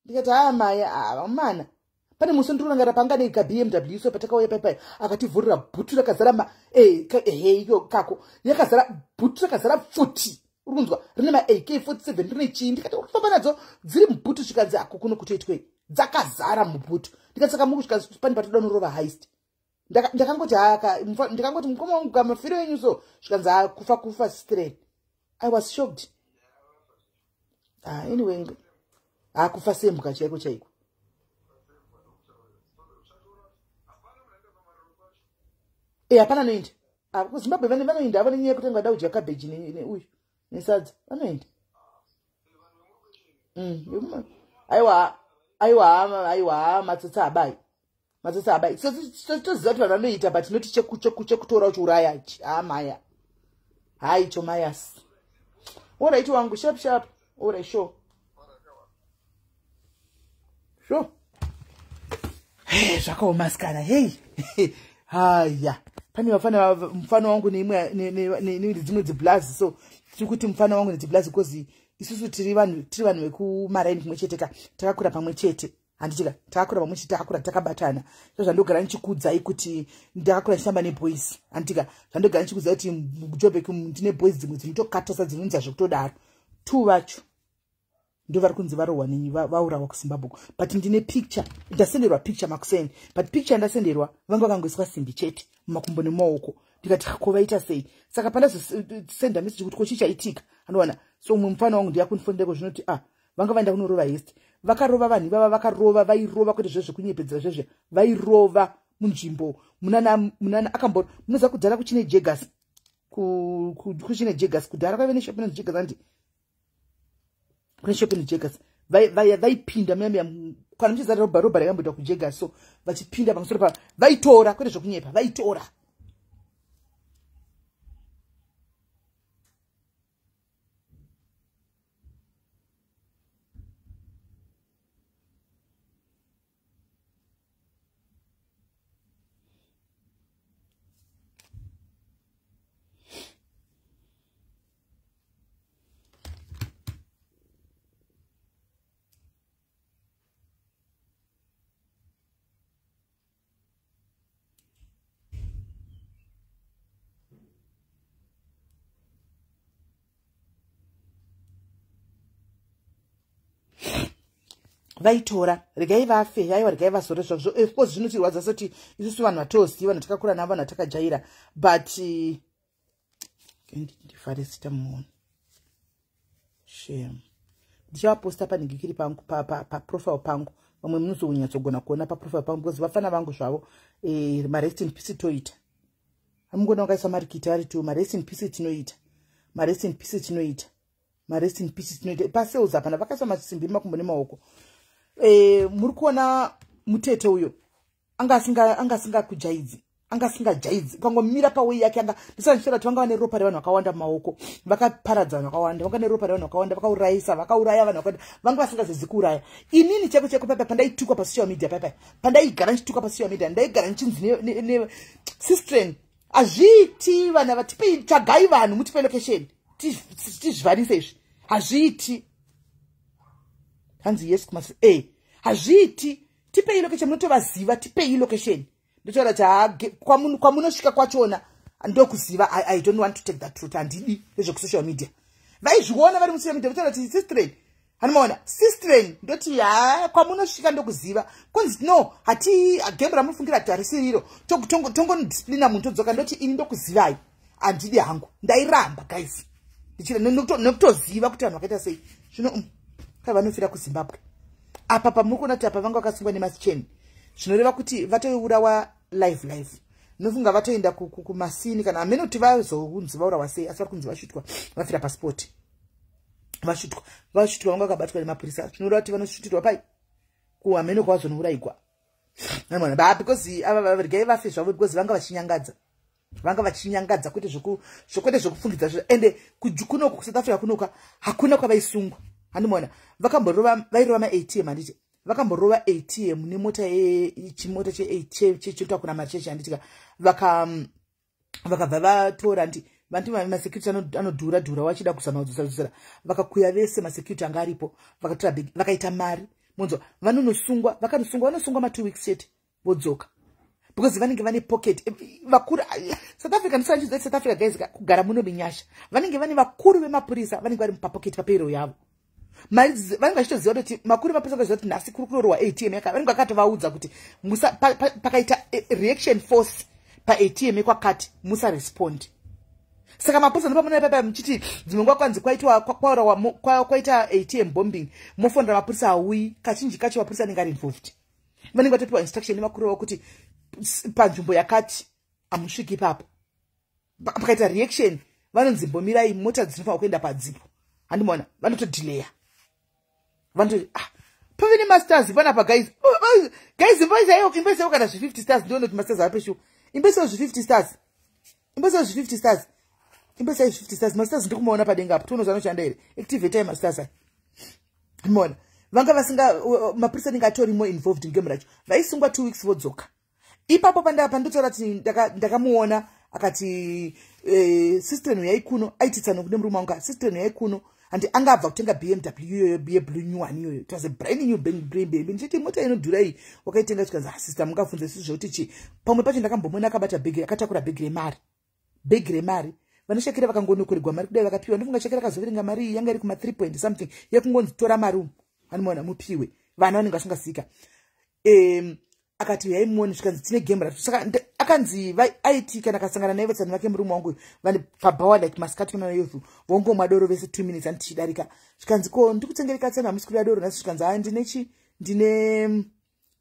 ndikati maya vamana pane musi ndironangara panga nega BMW so patakauya paipai akativhurira bhutu rakazara iko kako yakazara bhutu rakazara pfuti uri kunzwa rine ma AK47 rine chii ndikati uri kufamba nadzo dziri mubhutu zvikanzi ako kuno kutoitwei dzakazara mubhutu ndikati saka muri kusvika pane patoda unorova heist. Ndakangoti ndikangoti mukoma wangu kamafiro enyu so zvikanzi kufa kufa sister. I was shocked. Anyway kufa sembwa chaiko chaiko. Hapana anoenda. KuZimbabwe vanoenda avo nenyaya yekuti vangada kudya cabbage neuyu nesadza vanoenda. Aiwa matsotsi abai. Matsotsi abai. Toziva kuti vanhu vanoita but not chekutora uchiuraya ichi. Maya. Hai chomayas. Alright wangu sharp sharp. Alright sure. Sure. Zvakaoma sikana. Hey. Haya. Pane mufana wangu neimwe nedzimwe dziblazi so tiri kuti mufana wangu nedziblazi because isusu tiri vanhu vekumaraini kumwe chete ka takakura pamwe chete handitika takakura pamwe chete takakura takabatana. So zvandogara ndichikuudzai kuti ndakakura ndichitamba neboys handitika zvandogara ndichikuudzai kuti muJobek ndine boys dzimwe dzinotokatasa dzinonzi zvekutodaro. Two vacho ndo vari kunzi varohwa vaurawa kuZimbabwe but ndine picture ndasenderwa picture makuseni but picture ndasenderwa vanga vakangoiswa simbi chete mumakumbo nemaoko ndikati ko vaita sei saka pandazosenda message kuti ko chii chaitika anowana so umwe mufana wangu ndiyakundifondereko zvinoti vanga vaenda kunorova heist vakarova vanhu ivava vakarova vairova kwete zvezvekunyepedzera zvezve vairova munzvimbo munana akambo munoziva kudhara kuchine Jegas kuchine Jegas kudhara kwaive neshop inonzi Jegas andi kune shop inonzi Jegas vaipinda muyamiya kana muchiziva robha rakamboitwa kuJegas so vachipinda pamusoro pa vaitora kwete zvokunyepa vaitora. Vaitora, regai vafe, aiwa, regai vazore zvazvo. Of course zvinotirwadza soti isusu vanhu vatoziva, vanhu takakura navo, vanhu vatakajaira, but ndivhare zita muone. Shame. Ndichavaposta panhingikiri pangu, paprofile pangu. Vamwe munozonyatsogona kuona paprofile pangu, because vafana vangu zvavo, marest in peace toita. Amungona wakaiswa marikiti ari tu. Marest in peace tinoita, marest in peace tinoita, marest in peace tinoita. Pasales apana vakaiswa masimbi makumbo nemaoko. Muri kuona mutete uyo anga asingakujaidzi, anga asingajaidzi. Ukangomira pawei yake, anga ndisati ndichitaura kuti vanga vane ropa revanhu vakawanda mumaoko. Vakaparadza vanhu vakawanda, vanga neropa revanhu vakawanda, vakaurayisa, vakauraya vanhu vakawanda, vanga vasingazizi kuuraya. Inini chako chako paipai pandaitukwa pasocial media, paipai pandaigara ndichitukwa pasocial media, ndaigara ndichinzi sistren hazviiti. Vana vatipei, tsvagai vanhu, mutipe location, tizvivarise izvi. Hazviiti. Hanzi yes kumas e hazviiti. Tipei location, munotovaziva, tipei location. Ndotaura kuti kwamunosvika kwachona ndokuziva. I don't want to take that route, handidi nezvekusocial media. Vaizviona vari musocial media, votaura kuti sistren, hanimaona sistren. Ndoti ha, kwamunosvika ndokuziva. Kunzi no, hati gembo ramunofungira kuti harisiriro, tongonodisciplina munhu, todzoka. Ndoti ini ndokuzivai, handidi hangu. Ndairamba guys, nekutoziva kuti vanhu vakaita sei. Zvino kai vanofira kuZimbabwe apa pamuri kuona kuti apa vanga vakasungwa nemasicheni, zvinoreva kuti vatourawa live live. Nofunga vatoenda kumasini kana hamene kuti vazonzi vaurawa sei, asi vari kunzi vashutwa, vafira paspot, vashutwa, vashutwa, vanga vakabatwa nemapurisa. Zvinoreva kuti vanoshutirwa pai kuhamene kwavazonourayigwa ba, because ava regai vafe zvavo, because vanga vachinyangadza, vanga vachinyangadza, kwete zvekufungidza zvo. Ende kunoku kuSouth Africa kunoka hakuna kwavaisungwa. Handimaona vakamborova, vairova maATM, handiti? Vakamborova ATM nemota, chimota chinotakura machechi, handitika? Vakabva vatora ndi vanti masecurity anodhura dhura, wachida kuzama kudzosera dzosera. Vakakuya vese masecurity anga aripo, vakatora bhegi, vakaita mari. Monzwa, vanonosungwa, vakanosungwa, vanosungwa ma2 weeks chete, vodzoka, because vanenge vane pocket. Vakuru South Africa, ndisachizoti South Africa guys, kugara muno minyasha. Vanenge vane vakuru vemapurisa, vanenge vari mupapocket, papayroll yavo. Vanenge vachitoziva kuti makuru emapurisa akaziva kuti nhasi kuri kurorwa ATM yaka, vanenge vakatovaudza kuti pakaita reaction force paATM yekwakati, musarespond. Saka mapurisa ndopamunoona papa muchiti dzimwe nguva kwanzi kwaitwa kwaita ATM bombing, mofonera mapurisa, auyi. Kazhinji kacho mapurisa anenge ari involved, vanenge vatopiwa instruction nemakuru vavo kuti panzvimbo yakati hamusviki ipapo. Pakaita reaction, vanonzi mbomirai, mota dzinofanira kuenda padzipo. Handimaona vanotodhileya, vanototi ah, pave nemastars panapa guys. Oh, guys, imboisaiwo kana zvi50 stars, ndione kuti mastars apeshuwa. Imboisaiwo zvi50 stars, imboisaiwo zvi50 stars, imboisai zvi50 stars. Mastars ndikumaona padenga apo, tione zvanoshanda here. Activatai mastars aya. Maona vanga vasinga, mapurisa anenge atorimo involved mugame racho. Vaisungwa 2 weeks, vodzoka. Ipapo pandotaura kuti ndakamuona akati, "Sister uyai kuno." Aititsana kune murume wangu, "Sister, uyai kuno." Handi anga abva kutenga BMW iyoyo yeblue, new one iyoyo. It was a brand new BMW. Ndichiti, "Mota inodhura iyi wakaitenga?" Chikanzi, "Ah, sister, mungabvunze isi zvekuti chi." Pamwe pacho ndakambomona akabata bhegi, akatakura bhegi remari, bhegi remari. Vanashakira vakangonokorerwa mari kudai, vakapiwa. Ndofunga Shakira akazoverenga mari iyi, yanga iri kuma 3 point something, yekungonzi tora mari umu, anomaona mupiwe. Vana vanenge vasingazika. Akati yaimuoni, zvikanzi tine game racho. Saka akanzi aiti kana akasangana naivo tsani vake, murume wangu, vane pabhawa like masikati kana yovhu, vongomwa doro vese 2 minutes, andi tichidarika. Zvikanzi, "Ko ndikutengereka tsani, hamusi kuda doro nhasi?" Zvikanzi, "Ha, ndine chi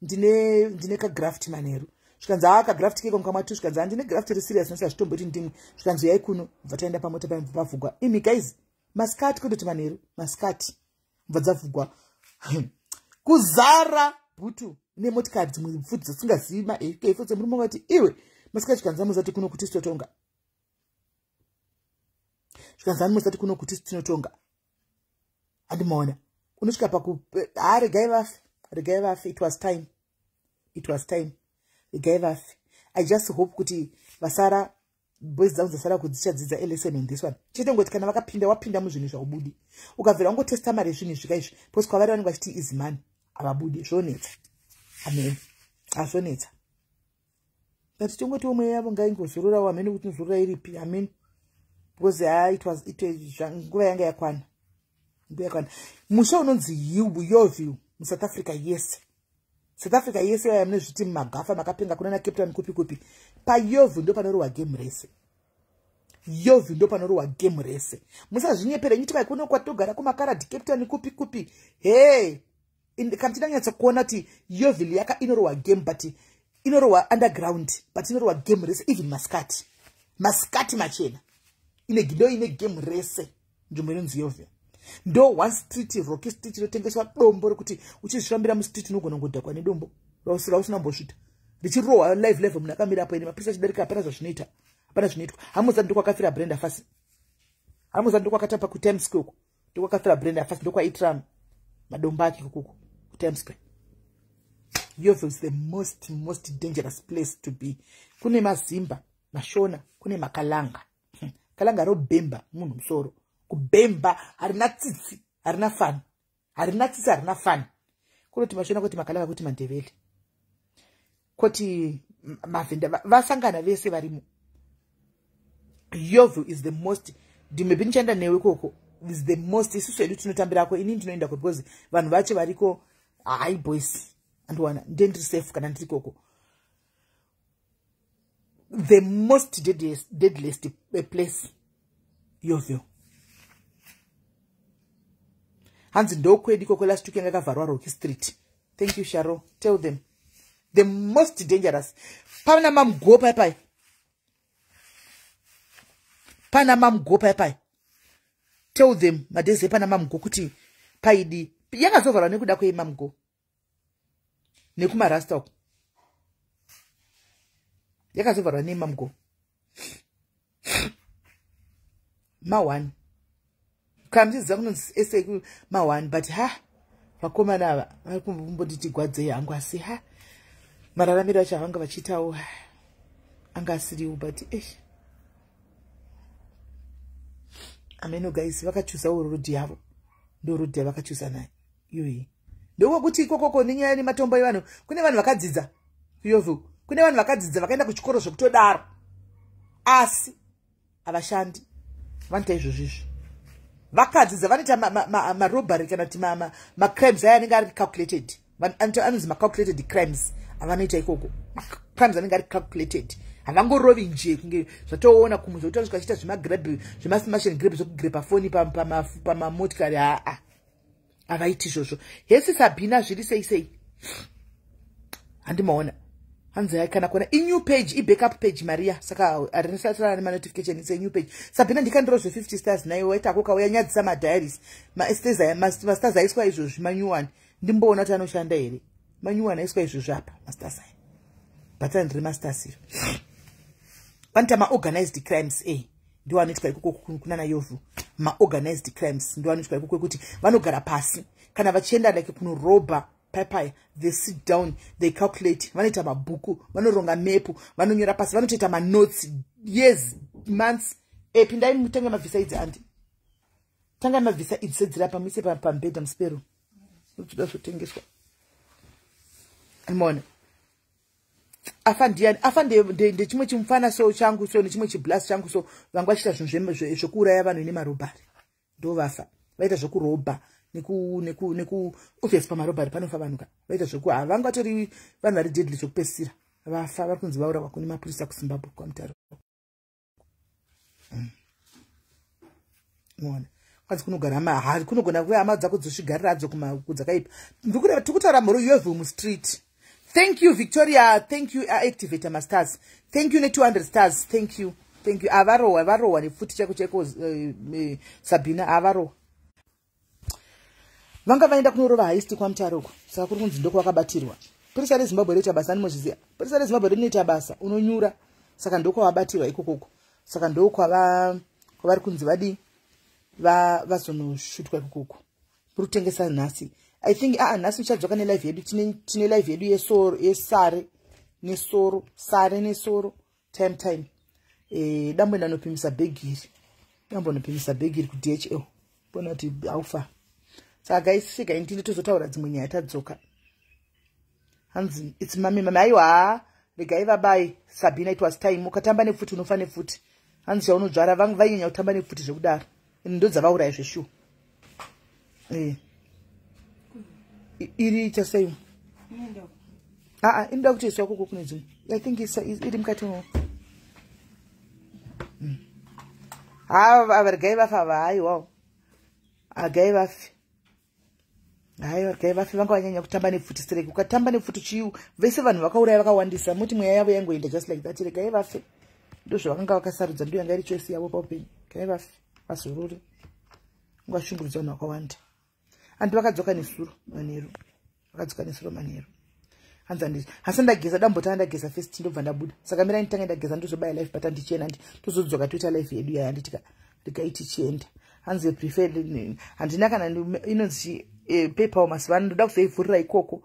ndine kagraft manheru." Zvikanzi, "Ha, kagraft keko mukamwa tu." Zvikanzi, "Ha, ndine graft riserious nhasi, hazvitomboti ndimwe." Zvikanzi, "Yai kuno." Bva taenda pamota paibva pavhugwa. Imi guys, masikati, kutoti manheru, masikati, bva dzavhugwa, kuzara bhutu nemotikari dzimwe futi dzasingazivi, maAK futi. Murume wakati, "Iwe, masikati." Zvikanzi, "Amuzati kuno kuti tinotonga." Zvikanzi, "Amuzati kuno kuti tinotonga." Handimaona unosvika paku ha, regai vafe, regai vafe. It was time, it was time, regai vafe. I just hope kuti vasara, boys dzangu dzasara, kuti dzichadzidza a lesson in this one chete. Ngoti kana vakapinda, wapinda muzvinhu zvaubudi, ukabvira wangotesta mari yezvinhu izvika izvi, because kwavari vanenge vachiti is money, havabudi. Zvonetsa, amen, hazvonetsa, but tongotiwo mweya yavo ngaingozororawo, hamene kuti nozorora iripi, amen, because ha, it was it, nguva yanga yakwana, nguva yakwana. Musha unonzi Yeoville. muSouth Africa yese. South Africa yese yaya mune zviti mumagafa makapenga kuna na Cape Town kupi kupi. PaYovhu ndo panorohwa game rese. Yovhu ndo panorohwa game rese. Musazvinyepere nyiti kai kuno kwatogara kumakaradi Cape Town kupi kupi. Hey, kana tichida kunyatsa kuona kuti Yeoville yaka inorohwa game, but inorohwa underground, but inorohwa game rese, even masikati. Masikati machena. Ine ndo ine game rese nzvimbo inonzi Yeoville. Ndo one street, Rocky Street, inotengeswa dombo rekuti uchizvifambira mustreet unogona kungodhakwa nedombo rausina kumbosvita. Richirohwa live live munhu akamira apo ine mapurisa achidarika, hapana zvazvinoita. Hapana zvinoitwa. Hamuziva ndokwakafira Brenda Fassie. Hamuziva ndokwakatapa kuTimes Square uko. Ndokwakafira Brenda Fassie, ndokwaitira madombo ake ikoko kuTimes Square. Yeoville is the most most dangerous place to be. Kune mazimba, mashona, kune makalanga. Kalanga robhemba munhu musoro. Kubhemba harina tsitsi, harina fani. Harina tsitsi, harina fani. Kunoti mashona, kuti makalanga, kuti mandevele. Koti mavhenda vasangana vese varimo. Yeoville is the most, maybe ndichaenda newe ikoko, is the most. Isusu hedu tinotambirako, inini ndinoendako because vanhu vacho variko high boys. Andiwana ndiye ndiri safe kana ndiri ikoko. The most deadliest place, Yeoville. Hanzi ndokwedu ikoko, last week yanga yakavharwa Rocky Street. Thank you, Sharo. Tell them. The most dangerous. Pana Mamgo pai pai. Pana Mamgo pai pai. Tell them madhezi pana Mamgo kuti paidi. Yakazovharwa nekuda kweMamgo. Nekumarasta uko. Yakazovharwa neMamgo. Ma1. Kana muchiziva kunonzi SA ma1, but ha vakomana ava vari kumbonditi gwadzei hangu, asi ha mararamiro acho avanga vachiitawo anga asiriwo, but eish, ameno guys, vakachuzawo road yavo, ndo road yavakachuza nayo iyoyi. Ndokwekuti ikokoko nenyaya nematombo evanhu, kune vanhu vakadzidza kuYoville, kune vanhu vakadzidza vakaenda kuchikoro zvekutodaro, asi havashandi. Vanoita izvozvo izvi, vakadzidza, vanoita marobbery kana kuti macrimes aya anenge ari calculated, anonzi macalculated crimes avanoita ikoko. Macrimes anenge ari calculated, havangorovi nje kunge zvatoona kumwe zvokuti vanosvika vachiita zvemagrab, zvemasmash and grab, zvekugrepa foni pamamotikari. Haa, havaiti izvozvo. Hesi Sabhina, zviri sei sei? Handimaona. Hanzi kana kuona inew page, ibackup page, Maria, saka harinisatira nemanotification. It's a new page. Sabhina, ndikandiro zve50 stars naiwe waitako kauya nyadzisa madiaries, mastars aiswa izvozvi manew one. Ndimboona kuti anoshanda here manew one aiswa izvozvi apa mastars aya. Bhatani ndiri mastars iro. Vanoita maorganized crimes a ndiwo anoitwa ikoko kunana Yeoville. Maorganized crimes ndiwo anoitwa ikoko, ekuti vanogara pasi kana vachienda like kunorobha paipai. They sit down, they calculate, vanoita mabhuku, vanoronga mepu, vanonyora pasi, vanotoita manotes years, months. Pindai mutange mabvisa idzi, andi tanga mabvisa idzi sedziri apa, muise pamubhedha musipero toda zvotengeswa. Maona afa ndiani? Afa ndechimwe chimufana so changu so nechimwe chiblas changu so, vanga vachiita zvinhu zvekuuraya vanhu nemarobhari, ndo vafa. Vaita zvekurobha neku obvious pamarobhari panofa vanhu ka. Vaita zveku havanga vatori vanhu vari deadly zvekupedzisira. Vafa, vari kunzi vaurawa kune mapurisa kuZimbabwe kwaMutare. Ona kwanzi kunogara hama, kunogona kuve hama dzako dzosvigarira hadzo kudzakaipa. Tikutaura mhoro Yeoville mustreet. Thank you, Victoria. Thank you, activator mastars. Thank you ne200 stars. Thank you, thank you. Avarohwa, varohwa nepfuti chaiko chaiko. Sabhina, avarohwa, vanga vaenda kunorova heist kwaMutare uko, saka kuri kunzi ndokwavakabatirwa. Purisa reZimbabwe rinoita basa, animozviziva. Purisa reZimbabwe rinoita basa, unonyura. Saka ndokwavabatirwa ikokoko, saka ndokwava kwavari kunzi vadi vazonoshutwa ikokoko. Kuri kutengesa nhasi, I think. Aa, nhasi uchadzoka nelive yedu. Tine live yedu yesare nesoro, sare nesoro, time time. Dambo ndanopimisa bhegi iri, dambo ndopimisa bhegi iri kuDHL, bona kuti haufa. Saka guys, svikai ndinde tozotaura dzimwe nyaya tadzoka. Hanzi it's mami mami. Aiwa, regai vabai. Sabina, it was time. Ukatamba nepfuti unofa nepfuti. Hanzi chaunodzvara. Vainyanya kutamba nepfuti zvekudaro, ndo dzavauraya zveshuwa. Iri ita sei? Aa, inoda kutoiswa koko kune dzimwe. I think iri mukati mo. Ha, regai vafa ava. Haiwawo, agai vafe. Haiwa, regai vafe. Vanga vanyanya kutamba nepfuti stereki. Ukatamba nepfuti chiu, vese vanhu vakauraya vakawandisa, muti mweya yavo yangoenda just like that. Regai vafe, ndo zvavakanga vakasarudza, ndo yanga iri choice yavo paupenyu. Regai vafe, vazorore. Ungashungurudza vanhu vakawanda. Andi vakadzoka nesuro manheru, vakadzoka nesuro manheru. Hanzi handisi hasi ndageza, dambotanga ndageza first, ndobva ndabuda. Saka mirai nditange ndageza, ndozobaya live, but handichienda, ndi tozodzoka toita live yedu yaya. Handitika, regai tichienda. Hanzi prefer handina kana inonzi PayPal mazuva ano, ndoda kuzoivhurira ikoko.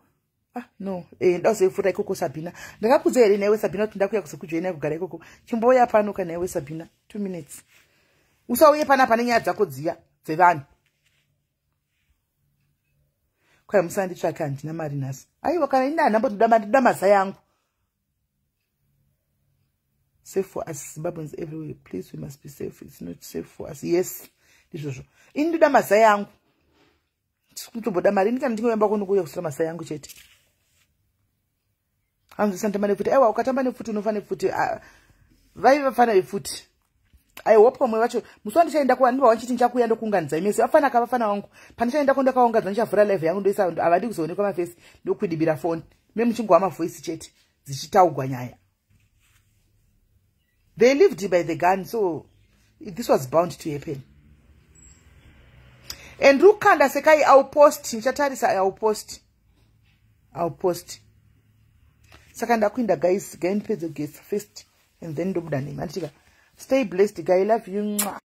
Ah no, ndoda kuzoivhurira ikoko. Sabhina, ndakakudza here naiwe Sabhina kuti ndakuya kuzokujoinai kugara ikoko? Chimbouya pano kana iwe Sabhina, 2 minutes. Usauye panapa nenyaya dzako dziya dzevanhu. Kwai musanditsvake, handina mari nhasi. Aiwa, kana ini handambotoda mari, ndoda mazai angu. Safe for us Zimbabweans everywhere, please. We must be safe. It's not safe for us. Yes, ndizvozvo. Ini ndoda mazai angu, kutomboda mari ini. Kana ndingoyamba kunokuuya kusura mazai angu chete. Hanzi usanditamba nepfuti. Aiwa, ukatamba nepfuti unofa nepfuti. Vaiva vafana vepfuti. I hope vamwe vacho musi wandichaenda kuva ndibva wanchiti ndichakuuya ndokuunganidzai mese. Vafana ka, vafana vangu, pandichaenda ndakaunganidza, ndichavhura live yangu, ndoisa. Havadi kuzoonekwa mafesi, ndokwidibira foni, me muchingova mavoisi chete dzichitaugwa nyaya. They lived by the gun, so this was bound to happen. And rukanda sekai, I'll post, ndichatarisa. I'll post, I'll post. Saka ndakuinda guys, gai ndipedze gesa first and then ndobuda nemi. Anditika, stay blessed guy, love you. Mwah.